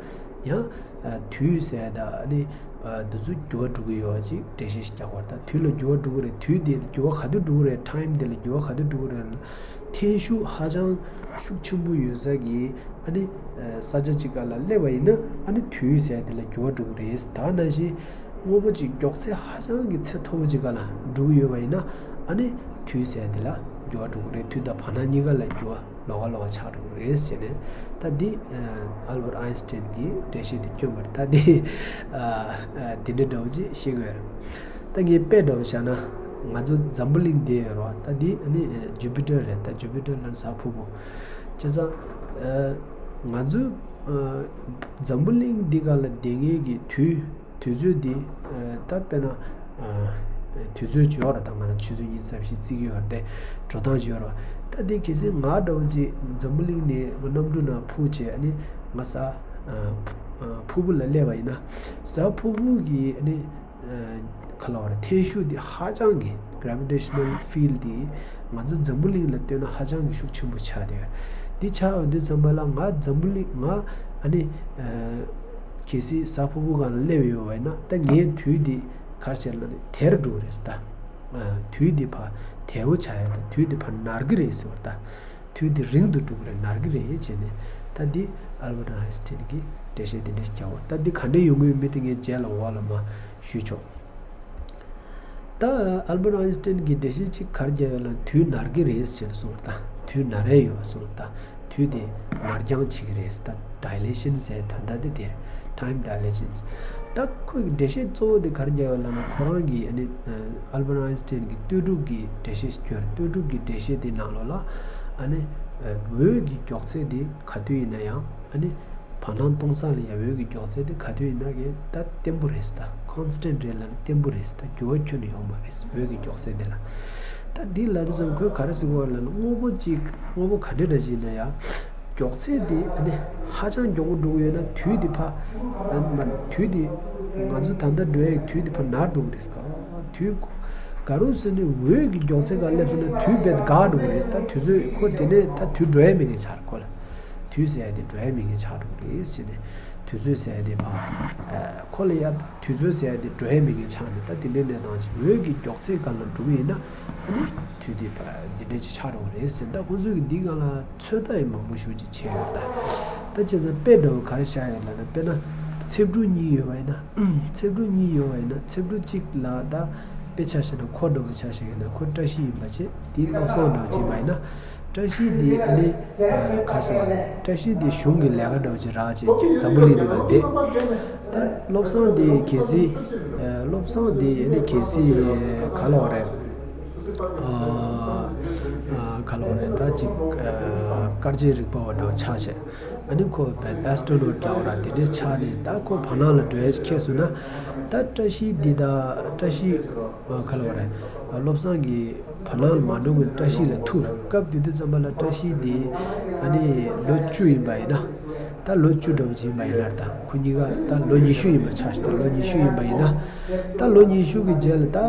ཡང་ཨ་དུས་ཟེར་ཡ་དང་ཨ་ནི་ཨ་འདི་ཚོ་འགྱུར་བ་འགྲོ་གི་ཡོད་པ་ཅིག་འགྲེལ་བཤད་ཞིག་རྒྱག་པ་རེད། ད་དུས་ལ་འགྱུར་བ་འགྲོ་གི་རེད། དུས་དེ་ལ་འགྱུར་བ་ག་དུས་འགྲོ་གི་རེད། ཊའིམ་དེ་ལ་འགྱུར་བ་ག་དུས་འགྲོ་གི་རེད། འཐེན་ཤུགས་ཧ་ཅང་ཤུགས་ཆེན་པོ་ཡོད་ས་གི་ཨ་ནི་ཨ་ས་ཆ་གཅིག་སྒང་ལ་སླེབས་པ་ཡིན་ན་ཨ་ནི་དུས་ཟེར་དེ་ལ་འགྱུར་བ་འགྲོ་གི་རེད། ད་ག་ནང་བཞིན་དངོས་པོ་གཅིག་མགྱོགས་ཚད་ཧ་ཅང་གི་ཚད་མཐོ་པོ་གཅིག་སྒང་ལ་འགྲོ་གི་ཡོད་པ་ཡིན་ན་ཨ་ནི་དུས་ཟེར་དེ་ལ་འགྱུར་བ་འགྲོ་གི་རེད། དུས་དང་བར་སྣང་གཉིས་ཀ་ལ་འགྱུར་བ་ལོགས་ཀ་ལོགས་ཀ་ཆགས་འགྲོ་གི་རེད་ཟེར་ནས། ད་འདི་ཨ་ཨལ་བར་ཨའིན་སི་ཊན་གྱི་འགྲེལ་བཤད་དེ་སྐྱོན་པ་རེད། ད་འདི་ཨ་ཨ་འདི་འདྲ་འདྲ་བོ་ཅིག་ཤེས་དགོས་རེད། ད་ངས་དཔེ་འདྲ་བོ་བཞག་ན་ང་ཚོ་འཛམ་བུ་གླིང་འདི་ཡོད་རེད་བ། ད་འདི་ཨ་ནི་ཨ་ཇུ་པི་ཊར་རེད། ད་ཇུ་པི་ཊར་ལབ་ན་གཟའ་ཕུར་བུ། བྱས་ཙང་ཨ་ང་ཚོ་ཨ་འཛམ་བུ་གླིང་འདི་སྒང་ལ་བསྡད་མཁན་གྱི་དུས་དུས་ཚོད་འདི་ཨ་ད་དཔེར་ན་ཨ་དུས་ཚོད་ཅིག་ཡོད་རེད། ད་ང་ལ་ཆུ་ཚོད་གཉིས་ཙམ་ཞིག་བརྩི་གི་ཡོད་རེད་དེ། འགྲོ་སྟངས་ཅིག་ཡོད་རེད་བ། ད་འདི་གལ་སྲིད་ང་འདྲ་བོ་ཅིག་འཛམ་བུ་གླིང་ནས་ང་གནམ་གྲུ་ནང་འཕུར་བྱས་ཨ་ནི་ང་གཟའ་ཨ་ཕུ་ཨ་ཕུར་བུ་ལ་སླེབས་པ་ཡིན་ན་གཟའ་ཕུར་བུ་གི་ཨ་ནི་ཨ་ག་ལབ་དགོས་རེད། འཐེན་ཤུགས་འདི་ཧ་ཅང་གི་gravitational field འདི་ང་ཚོ་འཛམ་བུ་གླིང་ལ་ལྟོས་ན་ཧ་ཅང་གི་ཤུགས་ཆེན་པོ་ཆགས་བསྡད་ཡོད། འདི་ཆགས་ཡོང་དུས་ཙམ་པ་ལ་ང་འཛམ་བུ་གླིང་ང་ཨ་ནི་ཨ་གལ་སྲིད་གཟའ་ཕུར་བུ་སྒང་ལ་སླེབས་ཡོད་པ་ཡིན་ན་ད་ངའི་དུས་འདི་ག་རེ་བྱས་ལབ་ན་དལ་འགྲོ་གི་རེད་ཟེར། ད་ཨ་དུས་འདི་ཕར་དལ་བོ་ཆགས་ཡོད། ད་དུས་འདི་ཕར་ནར་གི་རེད་ཟེར་བ། ད་དུས་འདི་རིང་དུ་འགྲོ་གི་རེད། ནར་གི་རེད་བྱས་ནས། ད་འདི་ཨལ་བར་ཨའིན་སི་ཊན་གྱི་འགྲེལ་བཤད་འདི་འདྲ་ཞིག་རྒྱག་པ། ད་འདི་ག་འདྲ་ཡོང་གི་ཡོད་མེད་དེ་ངས་རྗེས་ལ་འོག་ལ་མར་ཞུས་ཆོག་ད་ཨལ་བར་ཨའིན་སི་ཊན་གྱིས་འགྲེལ་བཤད་ཅིག་ག་རེ་རྒྱག་ཡོད་ལབ་ན་དུས་ནར་གི་རེད་ཟེར་གསུངས། ད་དུས་ནར་ཡས་ཡོད་གསུངས། ད་དུས་དེ་ནར་འགྱངས་བྱེད་ཀྱི་རེད། ད་ཌའི་ལེ་ཤན་ཟེར་དོན་དག་དེ་དེ་རེད། time dilations། ད་ཁོས་འགྲེལ་བཤད་གཙོ་བོ་དེ་ག་རེ་རྒྱག་ཡོད་ལབ་ན་ཁོ་རང་གིས་ཨ་ནི་ཨལ་བར་ཨའིན་སི་ཊན་གྱི་ལྟོས་གྲུབ་ཀྱི་འགྲེལ་བཤད་ཞིག་ཁྱོད་ལྟོས་གྲུབ་ཀྱི་འགྲེལ་བཤད་དེ་ནང་ལོགས་ལ་ཨ་ནི་འོད་ཀྱི་མགྱོགས་ཚད་དེ་ག་དུས་ཡིན་ན་ཡང་ཨ་ནི་བར་སྣང་སྟོང་ས་ལ་ཡ་འོད་ཀྱི་མགྱོགས་ཚད་དེ་ག་དུས་ཡིན་ན་གི་ད་བརྟན་པོ་རེད་ཟེར། ད་constant རེད་ལབ་ན་བརྟན་པོ་རེད་ཟེར། ད་འགྱུར་བ་ཁྱོན་ནས་ཡོང་མ་རེད་ཟེར། འོད་ཀྱི་མགྱོགས་ཚད་དེ་ལ། ད་འདི་ལབ་དུས་ཙམ་ཁོས་ག་རེ་ཟེར་གི་ཡོད་ལབ་ན་དངོས་པོ་གཅིག་དངོས་པོ་ག་འདྲ་འདྲ་ཞིག་ཡིན་ན་ཡང་མགྱོགས་ཚད་དེ་ཨ་ནི་ཧ་ཅང་མགྱོགས་པོ་འགྲོ་གི་ཡོད་ན་དུས་དེ་ཕར་ཨ་མ་དུས་དེ་ང་ཚོ་ད་ལྟ་འགྲོ་ཡའི་དུས་དེ་ཕར་ནར་འགྲོ་གི་རེད་ཟེར། དུས་ག་རུ་ཟེར་ནས་འོད་ཀྱི་མགྱོགས་ཚད་སྒང་སླེབས་སོང་ན་དུས་རྦད་འགག་འགྲོ་གི་རེད་ཟེར། ད་དུས་ཚོད་ཁོ་དེ་ནས་ད་དུས་འགྲོ་ཡ་མེད་མཁན་ཆགས་རེད། ཁོ་ལ་དུས་ཟེར་ཡ་དེ་འགྲོ་ཡ་མེད་མཁན་ཆགས་འགྲོ་གི་རེད་ཟེར་ནས་དུས་ཚོད་ཟེར་ཡ་དེ་ཕར་ཨ་ཁོ་ལ་ཡ་ད་དུས་ཚོད་ཟེར་ཡ་དེ་འགྲོ་ཡ་མེད་མཁན་ཆགས་ནས་ད་དེ་འདྲའི་གནས་སྟངས་ཅིག་འོད་ཀྱི་མགྱོགས་ཚད་སྒང་ལ་འགྲོ་གི་ཡིན་ན་ཨ་ནི་དུས་དེ་ཕར་འདི་འདྲ་ཅིག་ཆགས་འགྲོ་གི་རེད་ཟེར། ད་ཁོང་ཚོས་ཀྱི་འདི་སྒང་ལ་ཚོད་ལྟ་ཡང་མང་པོ་ཞེ་པོ་ཅིག་བྱས་ཡོད། ད་ད་བྱས་ཙང་དཔེ་འདྲ་བོ་ག་རེ་བཞག་ཡོད་ལབ་ན་དཔེར་ན་ཚེམ་དྲུབ་གཉིས་ཡོད་པ་ཡིན་ན་ཚེམ་དྲུབ་གཉིས་ཡོད་པ་ཡིན་ན་ཚེམ་དྲུབ་གཅིག་ལ་ད་དཔེ་ཆ་བཞག་ན་ཁོ་འདྲ་བོ་ཆ་བཞག་ཡིན་ན་ཁོ་བཀྲ་ཤིས་ཡིན་པ་བྱས་དེ་བློ་བཟང་འདྲ་བོ་ཅིག་ཡིན་པ་ཡིན་ན། བཀྲ་ཤིས་འདི་ཨ་ནི་ཁ་སང་བཀྲ་ཤིས་འདི་གཞུང་གི་ལས་ཀ་འདྲ་བོ་ཅིག་རག་བྱས་འཛམ་བུ་གླིང་འདི་ག་བསྡད། ད་བློ་བཟང་འདི་གལ་སྲིད་བློ་བཟང་འདི་ཨ་ནི་གལ་སྲིད་ག་ལབ་དགོས་རེད། ག་ལབ་རེད། ད་ཅིག་ཨ་སྐར་རྗེས་རིག་པ་བ་འདྲ་བ་ཆགས་བྱས། ཨ་ནི་ཁོ་བའི་ཨེ་སི་ཊོ་ནོ་ཊི་ལབ་ར་དེ་འདྲའི་ཆགས་ནས། ད་ཁོ་བར་སྣང་ལ་འགྲོ་ཡས་ཁེལ་སོང་ན། ད་བཀྲ་ཤིས་འདི་ད་བཀྲ་ཤིས་ཨ་ག་ལབ་རེད། ཨ་བློ་བཟང་གི་བར་སྣང་ལ་མ་འགྲོ་གི་བཀྲ་ཤིས་ལ་ཐུག་སྐབས་དེ་དུས་ཙམ་པ་ལ་བཀྲ་ཤིས་འདི་ཨ་ནི་ལོ་བཅུ་ཡིན་པ་ཡིན་ན། ད་ལོ་བཅུ་འདྲ་བོ་ཅིག་ཡིན་པ་ཡིན་ན། ད་ཁོ་གཉིས་ཀ་ད་ལོ་ཉི་ཤུ་ཡིན་པ་ཆགས་ཤིག་ད་ལོ་ཉི་ཤུ་ཡིན་པ་ཡིན་ན། ད་ལོ་ཉི་ཤུ་གི་རྗེས་ལ་ད་ཨ་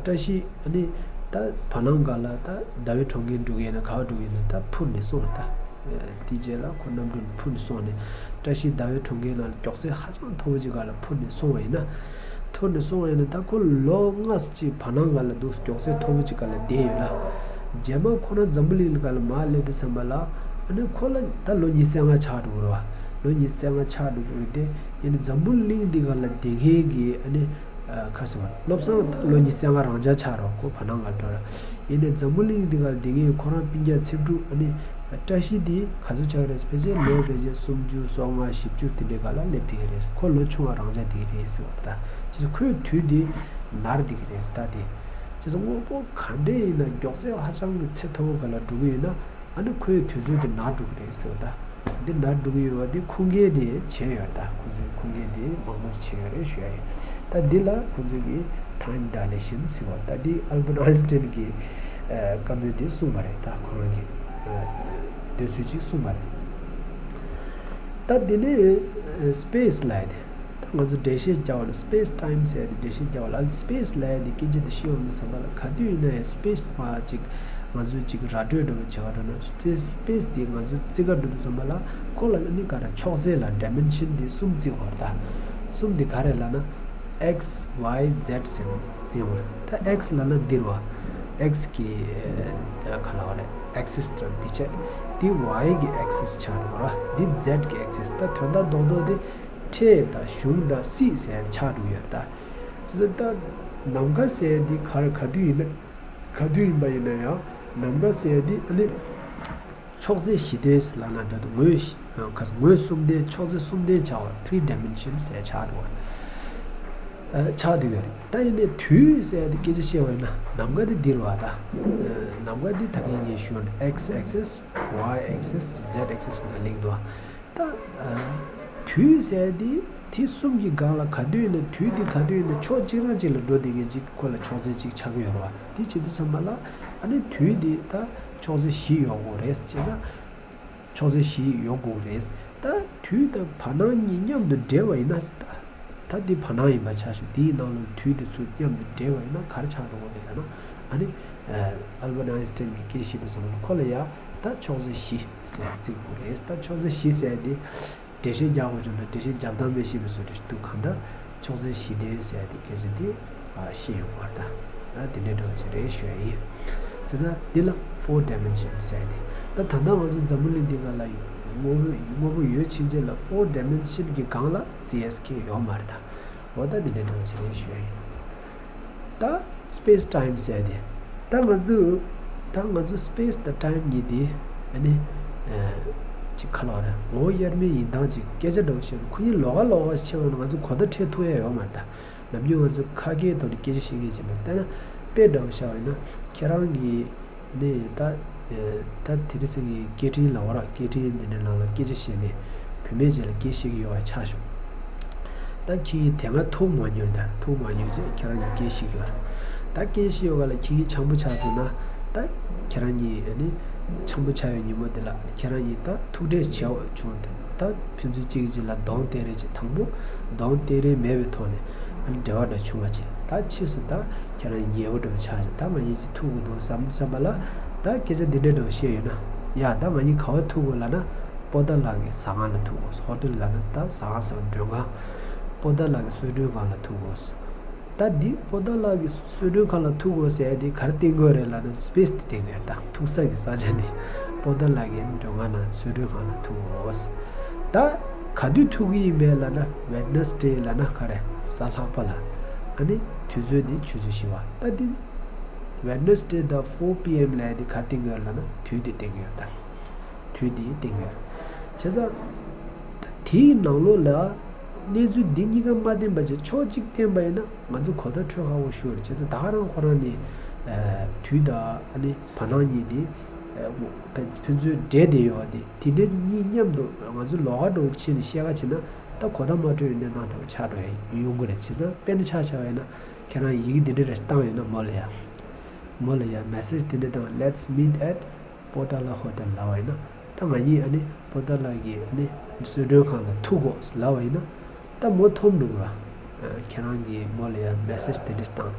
བཀྲ་ཤིས་ཨ་ནི་ད་བར་སྣང་སྒང་ལ་ད་ཟླ་བའི་གྲོང་ཁྱེར་འགྲོ་གི་ཡིན་ན། ག་བ་འགྲོ་གི་ཡིན་ན། ད་འཕུར་ནས་སོང་ར། ད་དེའི་རྗེས་ལ་ཁོ་གནམ་གྲུ་ནས་འཕུར་ནས་སོང་ནས། བཀྲ་ཤིས་ཟླ་བའི་གྲོང་ཁྱེར་ནང་ལ་མགྱོགས་ཚད་ཧ་ཅང་མཐོ་བོ་ཅིག་སྒང་ལ་འཕུར་ནས་སོང་བ་ཡིན་ན། འཕུར་ནས་སོང་བ་ཡིན་ན། ད་ཁོ་ལོ་ལྔ་ཙམ་ཅིག་བར་སྣང་སྒང་ལ་འདུག་མགྱོགས་ཚད་མཐོ་བོ་ཅིག་སྒང་ལ་བསྡད་ཡོད་ལ། རྗེས་མ་ཁོ་རང་འཛམ་བུ་གླིང་སྒང་ལ་མར་སླེབས་དུས་ཙམ་པ་ལ། ཨ་ནི་ཁོ་ལ་ད་ལོ་ཉི་ཤུ་རྩ་ལྔ་ཆགས་འགྲོ་གི་རེད་བ། ལོ་ཉི་ཤུ་རྩ་ལྔ་ཆགས་འགྲོ་གི་རེད་དེ། ཡིན་ནའི་འཛམ་བུ་གླིང་འདི་སྒང་ལ་བསྡད་མཁན་གྱི་ཨ་ནི་ཨ་ག་ཟེར་བ། བློ་བཟང་ད་ལོ་ཉི་ཤུ་རྩ་ལྔ་རང་འཇགས་ཆགས་རོགས། ཁོ་བར་སྣང་སྒང་ལ་འགྲོ་ར། ཡིན་ནའི་འཛམ་བུ་གླིང་འདི་སྒང་ལ་བསྡད་མཁན་ཁོ་རང་སྤུན་ཀྱག་ཚེ་སྒྲུབ་ཨ་ནི་བཀྲ་ཤིས་འདི་ག་ཚོད་ཆགས་ཀྱི་རེད། ཕལ་ཆེར་ལོ་ཕལ་ཆེར་སུམ་ཅུ་སོ་ལྔ་བཞི་བཅུ་དེ་འདྲའི་སྒང་ལ་སླེབས་བསྡད་ཀྱི་རེད། ཁོ་ལོ་ཆུང་བ་རང་འཇགས་བསྡད་ཀྱི་རེད་ཟེར་བ། ད་ཅི་ཁོའི་དུས་འདི་ནར་བསྡད་ཀྱི་རེད་ད། དེ་ཅི་ཙམ་དངོས་པོ་ག་འདྲས་ཡིན་ན་མགྱོགས་ཚད་ཧ་ཅང་གི་ཚད་མཐོ་བོ་སྒང་ལ་འགྲོ་གི་ཡོད་ན། ཨ་ནི་ཁོའི་དུས་ཚོད་དེ་ནར་འགྲོ་གི་རེད་ཟེར་བ། ད་འདི་ནར་འགྲོ་གི་ཡོད་པ་འདི་ཁུངས་སྐྱེལ་དེ་བྱས་ཡོད། ད་ཁོ་ཚོས་ཁུངས་སྐྱེལ་དེ་མང་པོ་བྱས་ཡོད་རེད་ཞུ་ཡ་ཡིན། ད་འདི་ལ་ཁོ་ཚོས་ཀྱི་time dilation ཟེར་བ། ད་འདི་ཨལ་བར་ཨའིན་སི་ཊིན་གྱི་ཨ་བཀའ་མོལ་དེ་གསུངས་པ་རེད། ད་ཁོ་རང་གི་ཨ་འདོད་ཚུལ་ཅིག་གསུངས་པ་རེད། ད་འདི་ནས་ཨ་སི་པེ་སི་ལབ་ཡ་དེ། ད་ང་ཚོ་འགྲེལ་བཤད་རྒྱག་པ་ལ། སི་པེ་སི་ཊའིམ་ཟེར་ཡ་དེ་འགྲེལ་བཤད་རྒྱག་པ་ལ། སི་པེ་སི་ལབ་ཡ་དེ་སྐད་ཆ་དེ་ཤེས་ཡོང་དུས་ཙམ་པ་ལ། ག་དུས་ཡིན་ན་ཡང་སི་པེ་སི་མར་ཅིག་ང་ཚོས་ཅིག་ར་སྤྲོད་འདྲ་པོ་བྱེད་པ་འདྲ་ན། སི་པེ་སི་དེ་ང་ཚོས་རྩིས་ཀ་འགྲོ་དུས་ཙམ་པ་ལ་ཁོ་ལ་ཨ་ནི་ག་རེ་ཕྱོགས་ཚད་ལ་ཌའི་མེན་ཤན་དེ་གསུམ་བརྩི་བ་རེད། ད་གསུམ་དེ་ག་རེ་ལབ་ན། ཨེག་སི་ཝའི་ཛེད་ཟེར་བ་རེད། ད་ཨེག་སི་ལབ་ན་འདིར་བ། ཨེག་སི་གི་ཨ་ག་ལབ་དགོས་རེད། ཨེག་སིས་དང་འདི་བྱས། འདི་ཝའི་གི་ཨེག་སིས་ཆགས་འགྲོ་གི་རེད་བ། འདི་ཛེད་གི་ཨེག་སིས། ད་དོན་དག་རྡོག་རྡོག་དེ་ཁྲལ་དང་གཞུང་དང་སྲིད་ཟེར་ཆགས་འགྲོ་གི་ཡོད་རེད། ད་ཅི་ཟེར། ད་ནམ་མཁའ་ཟེར་ཡ་འདི་ག་རེ་ག་དུས་ཡིན་ན། ག་དུས་ཡིན་པ་ཡིན་ན་ཡང་ནམ་མཁའ་ཟེར་ཡ་འདི་ཨ་ནི་ཕྱོགས་ཚད་བཞི་ལྡན་ལབ་ན་འདྲ་འདུག་ངོས་ཨ་ག་ངོས་གསུམ་ལྡན། ཕྱོགས་ཚད་གསུམ་ལྡན་ཆགས་པ། ཐི་རི་ཌའི་མེན་ཤན་ཟེར་ཆགས་འགྲོ་བ། ཨ་ཆགས་འདུག་ཡོད་རེད། ད་ཡིན་ནའི་དུས་ཟེར་ཡ་དེ་སྐད་ཆ་བཤད་པ་ཡིན་ན། ནམ་མཁའ་དེ་འདིར་བ། ད་ཨ་ནམ་མཁའ་དེ་ད་གིན་ངས་ཞུས་པ་ནང་ཨེག་སི་ཨེག་སིས། ཝའི་ཨེག་སིས། ཛེད་ཨེག་སིས་ནང་སླེབས་འདུག་ད་ཨ་དུས་ཟེར་ཡ་དེ་དེ་གསུམ་གྱི་སྒང་ལ་ག་དུས་ཡིན་ན། དུས་དེ་ག་དུས་ཡིན་ན་ཕྱོགས་གཅིག་རང་གཅིག་ལ་འགྲོ་བསྡད་མཁན་ཅིག་ཁོ་ལ་ཕྱོགས་ཚད་ཅིག་ཆགས་ཀྱི་ཡོད་རེད་བ། དེ་བྱེད་དུས་ཙམ་པ་ལ་ཨ་ནི་དུས་དེ་ད་ཕྱོགས་ཚད་བཞི་ཡོད་དགོས་རེད། བྱས་ཙང་ཕྱོགས་ཚད་བཞི་ཡོད་དགོས་རེད། ད་དུས་དང་བར་སྣང་གཉིས་མཉམ་དུ་འདྲེས་པ་ཡིན་ན། ད་ད་འདི་བར་སྣང་ཡིན་པ་ཆ་བཞག་དེའི་ནང་ལ་དུས་དེ་ཚོ་མཉམ་དུ་འདྲེས་པ་ཡིན་ན་ག་རེ་ཆགས་འགྲོ་གི་རེད་ལབ་ན། ཨ་ནི་ཨ་ཨལ་བར་ཨའིན་སི་ཊིན་གྱིས་སྐད་བཤད་དུས་ཙམ་པ་ལ་ཁོ་ལ་ཡ་ད་ཕྱོགས་ཚད་བཞི་ཟེར་བརྩི་དགོས་རེད། ད་ཕྱོགས་ཚད་བཞི་ཟེར་དེ་འགྲེལ་བཤད་རྒྱག་དགོས་བྱུང་ན་འགྲེལ་བཤད་རྒྱག་སྟངས་དཔེ་ཤེས་པའི་བཟོ་འདྲ་ཞིག་འདུག་གང་ལྟར་ཕྱོགས་ཚད་བཞི་ལྡན་ཟེར་ཡ་དེ་སྐད་ཆ་དེ་ཨ་ཤེས་ཡོང་བ་དང་། ཨ་དེ་འདྲའི་འདྲ་བ་ཅིག་རེད་ཞུ་ཡ་ཡིན། བྱས་ཙང་འདི་ལ་ཕོར་ཌའི་མེན་ཤན་ཟེར་ཡ་དེ། ད་ད་ལྟ་ང་ཚོ་འཛམ་བུ་གླིང་འདི་སྒང་ལ་དངོས་པོ་དངོས་པོ་ཡོད་ཕྱིན་ཆད་ལ་ཕོར་ཌའི་མེན་ཤན་གྱི་སྒང་ལ་བརྩི་ཡས་མཁན་ཡོད་མ་རེད་ད། འོ་ད་འདི་འདྲའི་འདྲ་བ་ཅིག་རེད་ཞུ་ཡ་ཡིན། ད་སི་པེ་སི་ཊའིམ་ཟེར་ཡ་དེ། ད་ང་ཚོ་ད་ང་ཚོ་སི་པེ་སི་དང་ཊའིམ་གཉིས་དེ་ཨ་ནི་ཨ་ཅིག་ག་ལབ་དགོས་རེད། ངོ་བོ་དབྱེར་མེད་ཡིན་སྟངས་ཅིག་སྐད་ཆ་འདྲ་བོ་བཤད་ན། ཁོ་གཉིས་ལོགས་ཀ་ལོགས་ཀ་བཤད་པ་ན་ང་ཚོ་གོ་བརྡ་འཕྲད་ཐུབ་ཡ་ཡོད་མ་རེད་ད། ནམ་རྒྱུན་ང་ཚོ་ཁ་སྐད་ཐོག་ནས་སྐད་ཆ་བཤད་མཁན་ཅིག་མ་རེད། ད་ན་དཔེ་འདྲ་བོ་བཞག་པ་ཡིན་ན། ཁྱེད་རང་གིས་ནི་ད་ཨེ་ད་དེ་རིང་སང་ཉིན་སྐད་འཕྲིན་ལབ་དགོས་རེད། སྐད་འཕྲིན་འདི་འདྲའི་ནང་ལ་སྐད་ཆ་བཤད་ནས་བུད་མེད་ཅིག་ལ་སྐད་བཤད་ཀྱི་ཡོད་པ་ཆགས་བྱུང་། ད་ཁྱེད་ཀྱིས་དེ་སྔ་ཐུག་མ་མྱོང་། ད་ཐུག་མ་མྱོང་ཅིག་ཁྱེད་རང་གིས་སྐད་བཤད་ཀྱི་ཡོད་རེད། ད་སྐད་བཤད་ཡོད་ག་ལ་ཁྱེད་ཀྱིས་འཆམ་པོ་ཆགས་སོང་ན། ད་ཁྱེད་རང་གཉིས་ཨ་ནི་འཆམ་པོ་ཆགས་པའི་ཉིན་མོ་དེ་ལ་ཁྱེད་རང་གཉིས་ད་ཐུག་འཕྲད་བྱས་པ་བྱུང་སྟེ། ད་ཕན་ཚུན་གཅིག་གིས་གཅིག་ལ་གདོང་གཏད་རེས་བྱས། དང་པོ་གདོང་གཏད་རེས་མེད་པའི་ཐོག་ནས་ཨ་ནི་འབྲེལ་བ་འདྲ་བྱུང་བ་བྱས། ད་ཕྱིས་སུ་ད་ཁྱེད་རང་ཉེ་པོ་འདྲ་བོ་ཆགས་བྱས། ད་ང་གཉིས་ཀྱིས་ཐུག་དགོས་འདུག་བསམ་བསམ་པ་ལ། ད་སྐད་ཆ་འདི་འདྲ་འདྲ་བོ་བཤད་ཡོད་ན། ཡ་ད་ང་གཉིས་ག་པར་ཐུག་དགོས་ལབ་ན། པོ་ཏཱ་ལ་གི་ཟ་ཁང་ལ་ཐུག་དགོས། ཧོ་ཊེལ་ལབ་ན་ད་ཟ་ཁང་ཟེར་བ། མགྲོན་ཁང་། པོ་ཏཱ་ལ་གི་གསོལ་མགྲོན་ཁང་ལ་ཐུག་དགོས། ད་འདི་པོ་ཏཱ་ལ་གི་གསོལ་མགྲོན་ཁང་ལ་ཐུག་དགོས་ཟེར་ཡ་འདི་ག་རེ་བསྟན་གྱི་ཡོད་རེད་ལབ་ན། སི་པེ་སི་དེ་བསྟན་གྱི་ཡོད་རེད། ད་ཐུག་ས་གི་ས་ཆ་འདི་པོ་ཏཱ་ལ་གི་མགྲོན་ཁང་ནང་གསོལ་མགྲོན་ཁང་ལ་ཐུག་དགོས། ད་ག་དུས་ཐུག་གི་ཡིན་པས་ལབ་ན། ཝེད་ནེ་སི་ཌེ་ལབ་ན་ག་རེ། གཟའ་ལྷག་པ་ལ། ཨ་ནི་དུས་ཚོད་འདི་ཆུ་ཚོད་བཞི་པ། ད་འདི་ཝེད་ནེ་སི་ཌེ་དང་ཕོར་པི་ཨེམ་ལབ་ཡ་འདི་ག་རེ་བསྟན་གྱི་ཡོད་རེད་ལབ་ན། དུས་འདི་བསྟན་གྱི་ཡོད་རེད། ད་དུས་འདི་བསྟན་གྱི་ཡོད་རེད། བྱས་ཙང་ད་དེའི་ནང་ལོགས་ལ་གནས་ཚུལ་འདི་གཉིས་ཀ་མ་བསྟན་པ་བྱས་ཕྱོགས་གཅིག་བསྟན་པ་ཡིན་ན་ང་ཚོ་གོ་བརྡ་འཕྲོད་ཁག་པོ་ཞིག་རེད། བྱས་ཙང་ད་ག་རང་ཁོ་རང་ནི་ཨ་དུས་དང་ཨ་ནི་བར་སྣང་གཉིས་དེ་ ཕན་ཕན་ཚུན་འབྲེལ་བསྡད་ཡོད་པ་དེ་དེ་འདྲ་གཉིས་མཉམ་དུ་ང་ཚོ་ལོགས་ཀ་འདྲ་བོ་ཕྱིན་ནས་བཤད་ཁ་བྱེད་ན་ད་གོ་བརྡ་མ་འཕྲོད་ཡོད་གནས་སྟངས་འདྲ་བོ་ཆགས་འགྲོ་ཡ་ཡོང་གི་རེད། བྱས་ཙང་དཔེར་ན་ཆ་བཞག་པ་ཡིན་ན་ཁྱེད་རང་ཡི་གེ་འདི་འདྲ་རེ་བཏང་ཡོད་ན་མོ་ལ་ཡ། མོ་ལ་ཡ་མེ་སེ་ཇི་དེ་འདྲ་བཏང་། Let's meet at Potala Hotel ལབ་པ་ཡིན་ན། ད་ང་གཉིས་ཨ་ནི་པོ་ཏཱ་ལ་གི་ཨ་ནི་གསོལ་མགྲོན་ཁང་ལ་ཐུག་གོ་ལབ་པ་ཡིན་ན། ད་མོ་ཐོབ་འགྲོ་གི་ར། ཁྱེད་རང་གིས་མོ་ལ་ཡ་མེ་སེ་ཇི་དེ་འདྲ་བཏང་།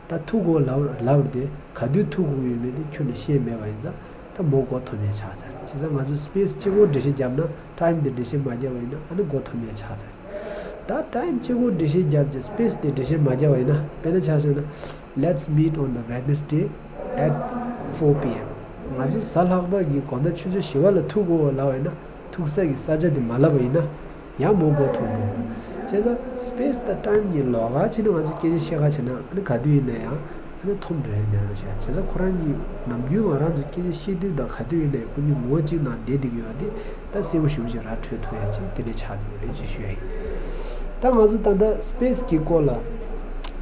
ད་ཐུག་གོ་ལབ་ལབ་རེད་དེ་ག་དུས་ཐུག་དགོས་ཡོད་མེད་དེ་ཁྱོན་ནས་ཤེས་མེད་པ་ཡིན་ཙང་ད་མོ་མགོ་འཐོམ་ཡ་ཆགས་ཚར། བྱས་ཙང་ང་ཚོ་སྤེ་སི་གཅིག་པོ་འགྲེལ་བཤད་བརྒྱབ་ན་ཊའིམ་དེ་འགྲེལ་བཤད་མ་བརྒྱབ་པ་ཡིན་ན་ཨ་ནི་མགོ་འཐོམ་ཡ་ཆགས་ཚར། ད་ཊའིམ་གཅིག་པོ་འགྲེལ་བཤད་བརྒྱབ་རྗེས་སྤེ་སི་དེ་འགྲེལ་བཤད་མ་བརྒྱབ་པ་ཡིན་ན་དཔེར་ན་ཆ་བཞག་ན། Let's meet on the Wednesday at four p.m. ང་ཚོ་གཟའ་ལྷག་པ་གི་དགོང་དག་ཆུ་ཚོད་བཞི་པ་ལ་ཐུག་གོ་ལབ་པ་ཡིན་ན་ཐུག་ས་གི་ས་ཆ་དེ་མ་ལབ་པ་ཡིན་ན་ཡང་མོ་མགོ་འཐོམ་འགྲོ། བྱས་ཙང་སྤེ་སི་དང་ཊའིམ་གཉིས་ལོགས་ཀ་བྱས་ནས་ང་ཚོ་སྐད་ཆ་བཤད་ཁ་བྱས་ན་ཨ་ནི་ག་དུས་ཡིན་ན་ཡང་ཨ་ནི་འཐོམ་འགྲོ་ཡ་ཉེན་ཁ་ཆེ། བྱས་ཙང་ཁོ་རང་གཉིས་ནམ་རྒྱུན་ང་རང་ཚོ་སྐད་ཆ་བཤད་དུས་དང་ག་དུས་ཡིན་ན་ཡང་ཁོ་གཉིས་ངོ་གཅིག་ནང་བསྡད་བསྡད་ཀྱི་ཡོད་དེ་ད་གསལ་པོ་ཞེ་པོ་ཅིག་ར་འཕྲོད་ཐུབ་ཡ་ཅིག་དེ་འདྲ་ཆགས་ཀྱི་ཡོད་རེད་ཅེས་ཞུ་ཡ་ཡིན། ད་ང་ཚོ་ད་ལྟ་སྤེ་སི་གི་སྐོར་ལ་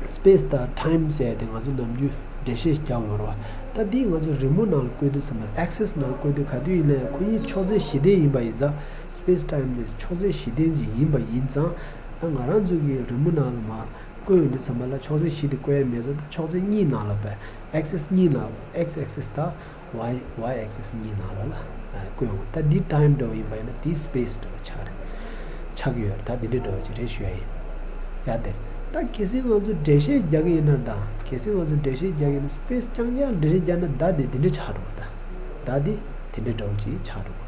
སྤེ་སི་དང་ཊའིམ་ཟེར་ཡ་དེ་ང་ཚོ་ནམ་རྒྱུན་འགྲེལ་བཤད་རྒྱག་ཡོད་རེད་བ། ད་འདི་ང་ཚོ་རི་མོ་ནང་ལ་བཀོད་དུས་ཙམ་པ་ཨེག་སེ་སི་ནང་ལ་བཀོད་དུས་ག་དུས་ཡིན་ན་ཡང་ཁོ་གཉིས་ཕྱོགས་ཚད་བཞི་ལྡན་ཡིན་པ་ཡིན་ཙང་སྤེ་སི་ཊའིམ་དེ་ཕྱོགས་ཚད་བཞི་ལྡན་ཅིག་ཡིན་པ་ཡིན་ཙང་ད་ང་རང་ཚོ་གི་རི་མོ་ནང་ལ་མ་བཀོད་ཡོང་དུས་ཙམ་པ་ལ་ཕྱོགས་ཚད་བཞི་དེ་བཀོད་ཡ་མེད་ཙང་ད་ཕྱོགས་ཚད་གཉིས་ནང་ལ་བ་ཨེག་སེ་སི་གཉིས་ནང་ཨེག་སི་ཨེག་སེ་སི་དང་ཝའི་ཝའི་ཨེག་སེ་སི་གཉིས་ནང་ལ་ལ་བཀོད་ཡོང་། ད་འདི་ཊའིམ་འདྲ་བོ་ཡིན་པ་ཡིན་ན་འདི་སྤེ་སི་འདྲ་བོ་ཆགས་རེད། ཆགས་ཀྱི་ཡོད་རེད། ད་འདི་འདྲ་འདྲ་བོ་ཅིག་རེད་ཞུ་ཡ་ཡིན། ཡ་དེ་ད་གལ་སྲིད་ང་ཚོ་འགྲེལ་བཤད་རྒྱག་གི་ཡིན་ན་ད་གལ་སྲིད་ང་ཚོ་འགྲེལ་བཤད་རྒྱག་གི་ཡིན་ན་སྤེ་སི་རྐྱང་རྐྱང་འགྲེལ་བཤད་རྒྱག་ན་ད་དེ་འདི་འདྲ་ཆགས་འགྲོ་གི་ད། ད་འདི་དེ་འདྲ་འདྲ་བོ་ཅིག་ཆགས་འགྲོ་གི།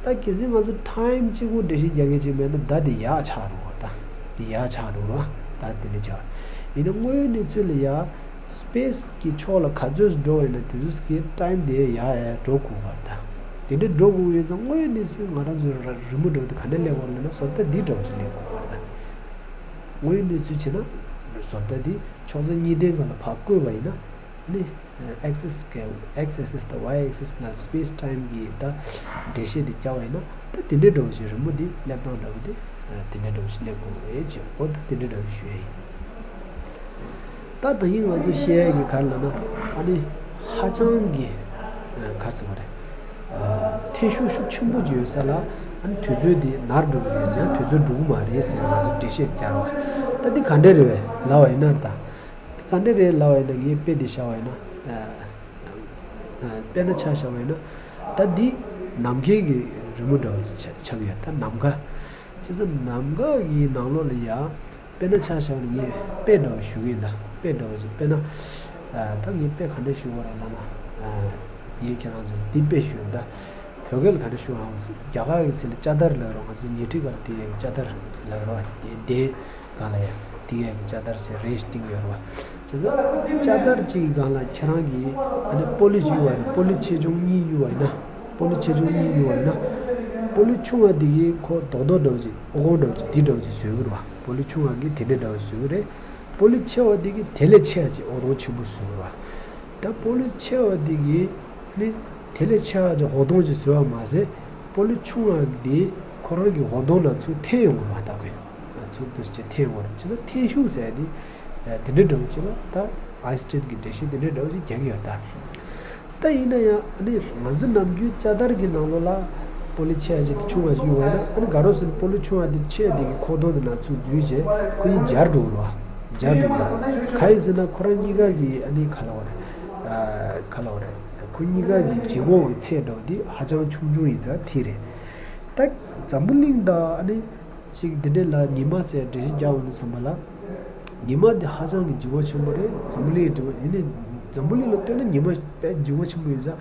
ད་གལ་སྲིད་ང་ཚོ་ཊའིམ་གཅིག་པོ་འགྲེལ་བཤད་རྒྱག་མཁན་ཅིག་མེད་ན་ད་དེ་ཡག་ཆགས་འགྲོ་གི་ད། དེ་ཡག་ཆགས་འགྲོ་གི་ད་དེ་འདྲ་ཆགས། ཡིན་ན་དངོས་ཡོད་གནས་ཚུལ་ལ་ཡ། སྤེ་སི་གི་ཕྱོགས་ལ་ག་ཚོད་འགྲོ་བ་ཡིན་ན་དེ་ཚོ་གི་ཊའིམ་དེ་ཡར་ཡར་འགྲོ་དགོས་པ་རེད་ད། དེ་འདྲ་འགྲོ་དགོས་ཡོད་ཙང་དངོས་ཡོད་གནས་ཚུལ་ང་རང་ཚོའི་ར་རི་མོ་འདྲ་བོ་དེ་ག་འདྲ་སླེབས་པ་རེད་ལབ་ན་བཟོ་ལྟ་འདི་འདྲ་བོ་ཞིག་སླེབས་དགོས་པ་རེད་ད། དངོས་ཡོད་གནས་ཚུལ་བྱས་ན་བཟོ་ལྟ་འདི་ཕྱོགས་ཚད་གཉིས་ལྡན་སྒང་ལ་ཕར་བཀོད་པ་ཡིན་ན་ནི་ཨེག་སེ་སི་གི་ཨེག་སེ་ཨེག་སེ་སི་དང་ཝའི་ཨེག་སེ་སི་ནང་སྤེ་སི་ཊའིམ་གི་ད་འགྲེལ་བཤད་དེ་བརྒྱབ་པ་ཡིན་ན་ད་དེ་འདྲ་འདྲ་བོ་ཞིག་རི་མོ་འདི་སླེབས་སྟངས་འདྲ་བོ་དེ་དེ་འདྲ་འདྲ་བོ་ཞིག་སླེབས་དགོས་རེད་ཅེས་འོ་ད་དེ་འདྲ་འདྲ་བོ་ཞིག་ཞུ་ཡ་ཡིན། ད་ད་ཡིན་ང་ཚོ་བཤད་ཡ་གི་ག་རེ་ལབ་ན་ཨ་ནི་ཧ་ཅང་གི་ག་རེ་ཟེར་བ་རེད། འཐེན་ཤུགས་ཤུགས་ཆེན་པོ་ཅིག་ཡོད་ས་ལ་ཨ་ནི་དུས་ཚོད་འདི་ནར་འགྲོ་གི་རེད་ཟེར་ཡང་དུས་ཚོད་འགྲོ་གི་མ་རེད་ཟེར་ང་ཚོ་འགྲེལ་བཤད་རྒྱག་རོགས། ད་འདི་ག་འདྲ་རེད་བས་ལབ་པ་ཡིན་ན་ད། འདི་ག་འདྲ་རེད་ལབ་པ་ཡིན་ན་ངས་དཔེ་འདི་བཞག་པ་ཡིན་ན། དཔེར་ན་ཆ་བཞག་པ་ཡིན་ན། ད་འདི་ནམ་མཁའི་གི་རི་མོ་འདྲ་བ་ཆགས་ཆགས་ཀྱི་ཡོད་ད་ནམ་མཁའ། བྱས་ཙང་ནམ་མཁའ་གི་ནང་ལོགས་ལ་ཡ། དཔེར་ན་ཆ་བཞག་པ་ཡིན་ན་ངས་དཔེ་འདྲ་བ་ཞུ་གི་ཡིན་ད་དཔེ་འདྲ་བ་ཞིག་དཔེར་ན། ད་ངས་དཔེ་ག་འདྲ་ཞུ་དགོས་རེད་ལབ་ན། ངས་ཁྱེད་རང་ཚོ་ལ་འདི་དཔེ་ཞུ་ཡིན་ད། བོད་སྐད་ལ་ག་འདྲ་ཞུ་ཨང་། རྒྱ་གར་གྱི་ཚིག་ལ་ཅ་དར་ལབ་རོགས། ང་ཚོ་ཉལ་ཁྲི་སྒང་ལ་བཏིང་ཡག་གི་ཅ་དར་ལབ་རོགས། དེ་དེ་སྒང་ལ་ཡ་བཏིང་ཡག་གི་ཅ་དར་ཟེར་རེ་ཞིག་བཏིང་གི་ཡོད་རེད་བ། བྱས་ཙང་ཅ་དར་གཅིག་གི་སྒང་ལ་ཁྱེད་རང་གིས་ཨ་ནི་པོ་ལི་གཅིག་གཡུག་པ་ཡིན་ན་པོ་ལི་ཆེ་ཆུང་གཉིས་གཡུག་པ་ཡིན་ན། པོ་ལི་ཆེ་ཆུང་གཉིས་གཡུག་པ་ཡིན་ན། པོ་ལི་ཆུང་བ་དེ་གིས་ཁོ་རྡོག་རྡོག་འདྲ་བོ་ཅིག་ཨོ་སྒོང་འདྲ་བོ་ཅིག་འདི་འདྲ་བོ་ཅིག་བཟོས་ཀྱི་རེད་བ། པོ་ལི་ཆུང་བ་གིས་དེ་འདྲ་འདྲ་བོ་བཟོས་ཀྱི་རེད། པོ་ལི་ཆེ་བ་དེ་གིས་དེ་ལས་ཆེ་བ་ཅིག་ཨོ་སྒོང་ཆེན་པོ་བཟོས་ཀྱི་རེད་བ། ད་པོ་ལི་ཆེ་བ་དེ་གིས་ནི་དེ་ལས་ཆེ་བ་ཅིག་འོད་སྟོང་ཅིག་བཟོས་པ་མ་ཟད་པོ་ལི་ཆུང་བ་དེ་ཁོ་རང་གི་འོད་སྟོང་ལ་ཚུར་འཐེན་ཡོང་གི་རེད་བ། ད་ཁོས་ཚུར་འདུག་སེ་འཐེན་ཡོང་གི་རེད། བྱས་ཙང་འཐེན་ཤུགས་ཟེར་ཡ་དེ་དེ་འདྲ་འདྲ་བོ་ཅིག་ལ་ད་ཨའི་སི་ཊན་གྱི་འགྲེལ་བཤད་དེ་འདྲ་འདྲ་བོ་ཅིག་རྒྱག་གི་ཡོད་ད། ད་ཡིན་ན་ཡང་ཨ་ནི་ང་ཚོ་ནམ་རྒྱུན་ཅ་དར་གྱི་ནང་ལོགས་ལ་པོ་ལི་ཆེ་བ་ཅིག་དང་ཆུང་བ་ཅིག་གཡུག་པ་ཡིན་ན་ཨ་ནི་ག་རེ་ཟེར་ན་པོ་ལི་ཆུང་བ་དེ་ཆེ་བ་དེ་གི་ཁོག་སྟོང་དེ་ནང་ཚུར་འཛུལ་བྱས་ཁོ་གཉིས་སྦྱར་འགྲོ་གི་རེད་བ། སྦྱར་འགྲོ་གི་རེད། གང་ཡིན་ཟེར་ན་ཁོ་རང་གཉིས་ཀ་གི་ཨ་ནི་ག་ལབ་དགོས་རེད། ག་ལབ་དགོས་རེད། ཁོ་གཉིས་ཀ་གི་ལྗིད་ཁོག་གི་ཚད་འདྲ་བོ་དེ་ཧ་ཅང་ཆུང་ཆུང་ཡིན་ཙང་དེ་རེད། ད་འཛམ་བུ་གླིང་དང་ཨ་ནི་ཅིག་འདི་འདྲའི་ལ་ཉི་མ་ཟེར་འགྲེལ་བཤད་རྒྱག་འོང་དུས་ཙམ་པ་ལ། ཉི་མ་འདི་ཧ་ཅང་གི་ལྗིད་ཁོག་ཆེན་པོ་རེད། འཛམ་བུ་གླིང་འདྲ་བོ་ཡིན་ནའི་འཛམ་བུ་གླིང་ལ་ལྟོས་ན་ཉི་མ་དཔེ་ལྗིད་ཁོག་ཆེན་པོ་ཡིན་ཙང་།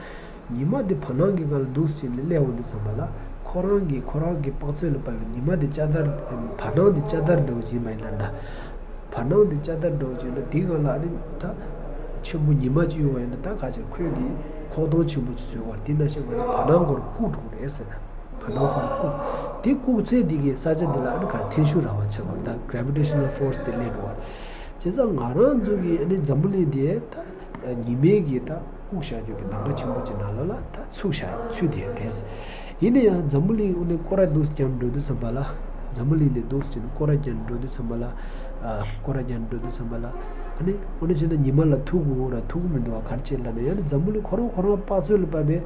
ཉི་མ་འདི་བར་སྣང་གི་སྒང་ལ་འདུག་སེ་བྱས་ནས་སླེབས་འོང་དུས་ཙམ་པ་ལ་ཁོ་རང་གི་ཁོ་རང་གི་དཔག་ཚོད་ལ་དཔག་པའི་ཉི་མ་འདི་ཅ་དར་བར་སྣང་འདི་ཅ་དར་འདྲ་བོ་ཅིག་ཡིན་པ་ཡིན་ན་ད། བར་སྣང་འདི་ཅ་དར་འདྲ་བོ་ཅིག་ཡིན་ན་འདིའི་སྒང་ལ་ཨ་ནི་ད་ཆེན་པོ་ཉི་མ་ཅིག་གཡུག་པ་ཡིན་ན་ད་ག་ཅིག་ཁོས་ཀྱི་ཁོག་སྟོང་ཆེན་པོ་ཅིག་བཟོས་པ་འདི་ནང་བཞིན་ང་ཚོ་བར་སྣང་སྒང་ལ་བཀུག་འགྲོ་གི་རེད་ཟེར་ན། བར་སྣང་སྒང་ལ་བཀུག་དེ་བཀུག་ཚད་འདི་གི་ས་ཆ་འདི་ལ་ཨ་ནི་ག་འཐེན་ཤུགས་ར་བ་ཆགས་པ་ད་gravitational force དེ་སླེབས་འགྲོ་བ་རེད། བྱས་ཙང་ང་རང་ཚོ་གི་ཨ་ནི་འཛམ་བུ་གླིང་འདི་ད་ཉི་མའི་གི་ད་བཀུག་བཞག་རྒྱུ་གི་ནམ་མཁའ་ཆེན་པོ་ཅིག་ནང་ལོགས་ལ་ད་ཚུད་བཞག་ཚུད་བསྡད་ཡོད་རེད། ཡིན་ན་ཡང་འཛམ་བུ་གླིང་ཨ་ནི་སྐོར་ར་འདུག་སེ་བརྒྱབ་འགྲོ་དུས་ཙམ་པ་ལ། འཛམ་བུ་གླིང་འདི་འདུག་སེ་བྱས་ནས་སྐོར་ར་བརྒྱབ་འགྲོ་དུས་ཙམ་པ་ལ། ཨ་སྐོར་ར་བརྒྱབ་འགྲོ་དུས་ཙམ་པ་ལ། ཨ་ནི་འོ་ན་བྱས་ན་ཉི་མ་ལ་ཐུག་དགོས་ར་ཐུག་གི་མི་འདུག་བ། ག་རེ་བྱས་ལབ་ན་ཡང་ན་འཛམ་བུ་གླིང་ཁོ་རང་ཁོ་རང་དཔག་ཚོད་ལ་དཔག་པའི་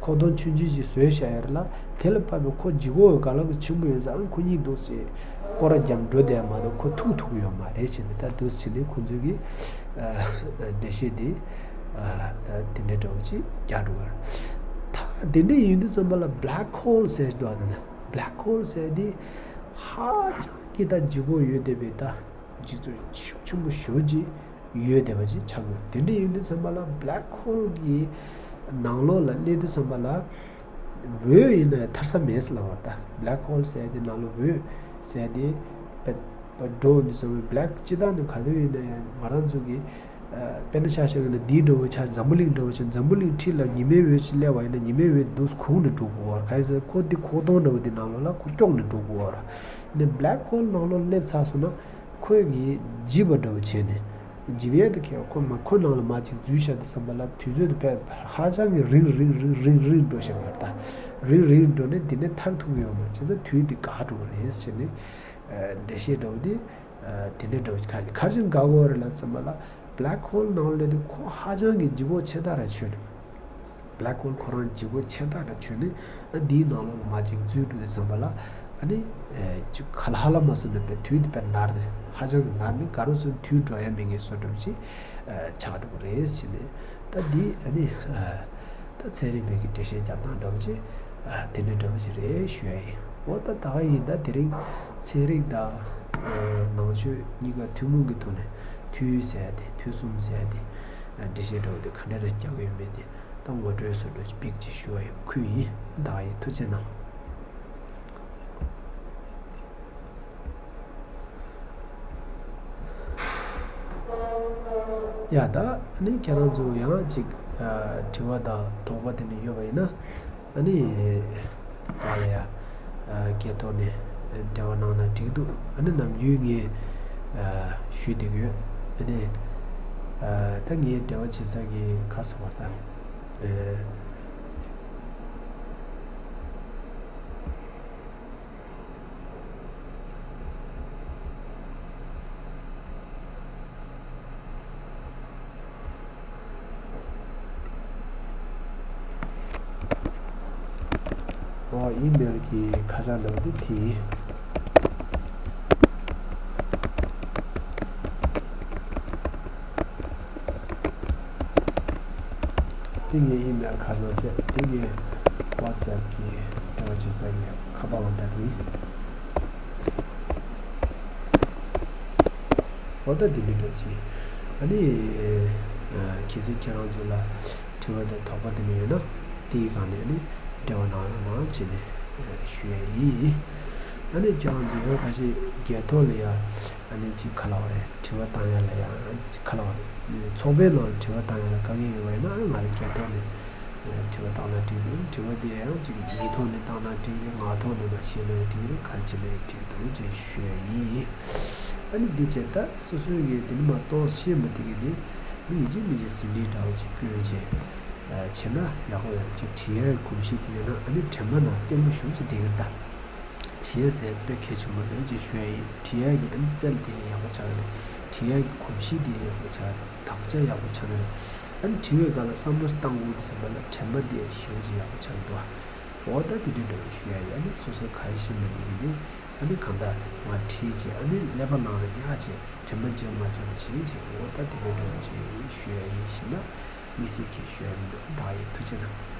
ཁོག་སྟོང་ཆུང་ཆུང་ཅིག་བཟོས་བཞག་ཡོད་རེད་ལ། དེ་ལ་དཔག་པའི་ཁོ་ལྗིད་ཁོག་གི་རྒ་ལོ་གི་ཆེན་པོ་ཡོད་ཙང་ཁོ་གཉིས་འདུག་སེ་སྐོར་ར་རྒྱབ་འགྲོ་བསྡད་མ་གཏོགས་ཁོ་ཐུག་ཐུབ་ཀྱི་ཡོད་མ་རེད་བྱས་ནས། ད་འདུག་སེ་བྱས་ནས་ཁོ་ཚོས་ཀྱི་འགྲེལ་བཤད་དེ་དེ་འདྲའི་འདྲ་བོ་ཅིག་རྒྱག་འགྲོ་གི་རེད། ད་དེ་འདྲ་ཡིན་དུས་ཙམ་པ་ལ་black hole་ཟེར་འདུག་ཨ། ད་ནི་black hole་ཟེར་དེ་ཧ་ཅང་གི་ད་ལྗིད་ཁོག་ཡོད་བསྡད་པའི་ད། ལྗིད་ཚད་ཤུགས་ཆེན་པོ་ཞེ་ཅིག་ཡོད་བསྡད་པ་ཅིག་ཆགས་དགོས། དེ་འདྲ་ཡིན་དུས་ཙམ་པ་ལ་black hole་གི་ནང་ལོགས་ལ་སླེབས་དུས་ཙམ་པ་ལ་འོད་ཡིན་ན་ཡང་ཐར་ས་མེད་ཟེར་ལབ་པ་རེད། ད་black hole་ཟེར་དེ་ནང་ལོགས་འོད་ཟེར་དེ་པ་པ་འགྲོ་དུས་ཙམ་པ་black་སྤྱིར་བཏང་ནས་ག་དུས་ཡིན་ན་ཡང་ང་རང་ཚོ་གི་དཔེར་ན་ཆ་བཞག་ན་འདིའི་འགྲོ་བ་ཆ་འཛམ་བུ་གླིང་འགྲོ་བ་ཆ་འཛམ་བུ་གླིང་འཁྲིས་ལ་ཉི་མའི་འོད་ཅིག་སླེབས་པ་ཡིན་ན་ཉི་མའི་འོད་འདུག་གུག་ནས་འགྲོ་དགོས་པ་རེད། གང་ཡིན་ཟེར་ན་ཁོ་འདི་ཁོག་སྟོང་འདྲ་བོ་འདི་ནང་ལོགས་ལ་ཁོ་སྐྱོགས་ནས་འགྲོ་དགོས་པ་རེད། ཡིན་ནའི་black hole་ནང་ལོགས་སླེབས་ཚར་སོང་ན། ཁོས་ཀྱིས་འཇིབ་པ་འདྲ་བོ་བྱས་ནས། འཇིབ་ཡས་དེ་ཁེ་ཁོ་མ་ཁོ་ནང་ལ་མར་ཅིག་འཛུལ་བཞག་དུས་ཙམ་པ་ལ་དུས་ཚོད་དེ་ཕལ་ཧ་ཅང་གི་རིང་རིང་རིང་རིང་རིང་འགྲོ་བཞག་པ་རེད། ད་རིང་རིང་འགྲོ་ནས་འདི་ནས་ཐར་ཐུབ་ཀྱི་ཡོད་མ་རེད། བྱས་ཙང་དུས་འདི་འགག་འགྲོ་གི་རེད་ཟེར་ནས་འགྲེལ་བཤད་འདྲ་བོ་དེ་དེ་འདྲ་འདྲ་བོ་ག་ག་རེ་བྱས་ནས་འགག་གི་ཡོད་རེད་ལབ་ཙམ་པ་ལ། black hole་ནང་སླེབས་དུས་ཁོ་ཧ་ཅང་གི་ལྗིད་ཁོག་ཆེ་དྲགས་ར་ཆོད་ནས། black hole་ཁོ་རང་ལྗིད་ཁོག་ཆེ་དྲགས་ར་ཆོད་ནས། ཨ་འདིའི་ནང་ལོགས་ལ་མར་ཅིག་འཛུལ་འགྲོ་དུས་ཙམ་པ་ལ། ཨ་ནི་ཨེ་ཅིག་ཁ་ལ་ཧ་ལམ་མ་སོང་ནས་པའི་དུས་དེ་པའི་ནར་ནས་ཧ་ཅང་གི་ནར་ནས་ག་རེ་ཟེར་དུས་འགྲོ་ཡ་མེད་མཁན་བཟོ་འདྲ་བོ་ཅིག་ཨ་ཆགས་འགྲོ་གི་རེད་ཟེར་ནས། ད་འདི་ཨ་ནི་ཨ་ད་ཚན་རིག་པའི་གི་འགྲེལ་བཤད་རྒྱག་སྟངས་འདྲ་བོ་ཅིག་ཨ་དེ་འདྲ་འདྲ་བོ་ཅིག་རེད་ཞུ་ཡ་ཡིན། འོ་ད་ད་ག་ཡིན་ད་དེ་རིང་ཚན་རིག་དང་ཨ་ནང་ཆོས་གཉིས་ཀ་ཐུན་མོང་གི་ཐོག་ནས་དུས་ཟེར་ཡ་དེ་དུས་གསུམ་ཟེར་ཡ་དེ་ཨ་འགྲེལ་བཤད་འདྲ་བོ་དེ་ག་འདྲ་རེ་རྒྱག་གི་ཡོད་མེད་དེ། ད་ངོ་སྤྲོད་བཟོ་འདྲ་ཅིག་ཅིག་ཞུ་བ་ཡི་ཁུལ་ཡིན། ད་ཡི་ཐུགས་རྗེ་གནང་། ཡ་ད་ཨ་ནི་ཁྱེད་རང་ཚོ་ཡང་ཅིག་ཨ་དྲི་བ་དང་དོགས་པ་དེ་འདྲ་ཡོད་པ་ཡིན་ན། ཨ་ནི་ང་ལ་ཡ་ཨ་སྒེར་ཐོག་ནས་འབྲེལ་བ་གནང་ན་འགྲིག་འདུག་ཨ་ནི་ནམ་རྒྱུན་ངས་ཨ་ཞུས་བསྡད་ཀྱི་ཡོད། ཨ་ནི་ཨ་ད་ངས་འབྲེལ་བ་བྱེད་ས་གི་ག་ཟེར་བ་ད་ཨ། ཨོ་ཨི་མེལ་གྱི་ཁ་བྱང་འདྲ་བོ་འདི་དེ་ཡིན། འདི་ངའི་ཨི་མེལ་ཁ་བྱང་བཅས། འདི་ངའི་ཝ་ཊི་སེབ་ཀྱི་འབྲེལ་བ་བྱེད་ས་ཀྱི་ཁ་པར་ཨང་གྲངས་དེ་ཡིན། འོ་ད་འདི་འདྲ་འདྲ་ཅིག་ཨ་ནི་ཨ་གལ་སྲིད་ཁྱེད་རང་ཚོ་ལ་དྲི་བ་དང་དོགས་པ་དེ་འདྲ་ཡོད་ན་དེའི་སྒང་ནས་ཨ་ནི་འབྲེལ་བ་གནང་རོགས་གནང་བྱས་ནས་ཨ་ཞུ་ཡ་ཡིན། ཨ་ནི་ཁྱེད་རང་ཚོ་ཡང་ཁ་ཤས་སྒེར་ཐོག་ལ་ཡ་ཨ་ནི་ཅིག་ག་ལབ་དགོས་རེད། དྲི་བ་བཏང་ཡ་ལ་ཡང་ཅིག་ག་ལབ་དགོས་རེད། ཚོགས་པའི་ནང་ལ་དྲི་བ་བཏང་ཡ་ལ་དཀའ་ངལ་ཡོད་པ་ཡིན་ན་ཨ་ནི་ང་ལ་སྒེར་ཐོག་ནས་དྲི་བ་བཏང་ན་འགྲིག་རེད། དྲི་བ་དེ་ཡང་ཅིག་ཡིག་ཐོག་ནས་བཏང་ན་འགྲིག་རེད། ངག་ཐོག་ནས་མ་ཤེས་ན་འགྲིག་རེད། ག་རེ་བྱས་ན་འགྲིག་འདུག་ཅེས་ཞུ་ཡ་ཡིན། ཨ་ནི་འདི་བྱས་ད་སོ་སོའི་གི་དེ་ནི་མ་གཏོགས་ཤེས་མ་ཐུབ་གི་དེ་ཨ་ནི་ཡིན་གཅིག་མིན་གཅིག་ཟིན་བྲིས་འདྲ་བོ་ཅིག་བསྐྱོན་བྱས་བྱས་ན་ཡག་པོ་ཡོད། ཅིག་བྲིས་ཡའི་གོམས་གཤིས་དེ་ཡོད་ན་ཨ་ནི་དྲན་པ་ནང་བརྟན་པོ་ཞེ་ཅིག་བསྡད་ཀྱི་རེད་ད། བྲིས་ཡ་ཟེར་དཔེ་གལ་ཆེན་པོ་རེད་ཅེས་ཞུ་ཡ་ཡིན། བྲིས་ཡ་གི་ཨ་ནི་རྩལ་དེ་ཡག་པོ་ཆགས་ཀྱི་རེད། བྲིས་ཡ་གི་གོམས་གཤིས་དེ་ཡག་པོ་ཆགས་ཀྱི་རེད། དག་ཆ་ཡག་པོ་ཆགས་ཀྱི་རེད། ཨ་ནི་བྲིས་པའི་སྒང་ལ་བསམ་བློ་བཏང་དགོས་དུས་ཙམ་པ་ལ་དྲན་པ་དེ་ཞེ་ཅིག་ཡག་པོ་ཆགས་ཀྱི་འདུག་འོ་ད་དེ་འདྲའི་འདྲ་བོ་ཞུ་ཡ་ཡིན། ཨ་ནི་སོ་སོ་ག་རེ་ཤེས་མ་ཐུབ་ཀྱི་དེ་ཨ་ནི་གང་ལྟར་ང་བྲིས་བྱས་ཨ་ནི་ཀླད་པ་ནང་ལ་ཉར་བྱས་དྲན་པ་བརྗེད་མ་བཅུག་བྱས་བྱས། འོ་ད་དེ་འདྲའི་འདྲ་བོ་ཅིག་ཞུ་ཡ་ཡིན། ཞེ་ན་དམིགས་བསལ་གྱིས་ཞུ་ཡ་མི་འདུག་ད་ཡིན། ཐུགས་རྗེ་གནང་།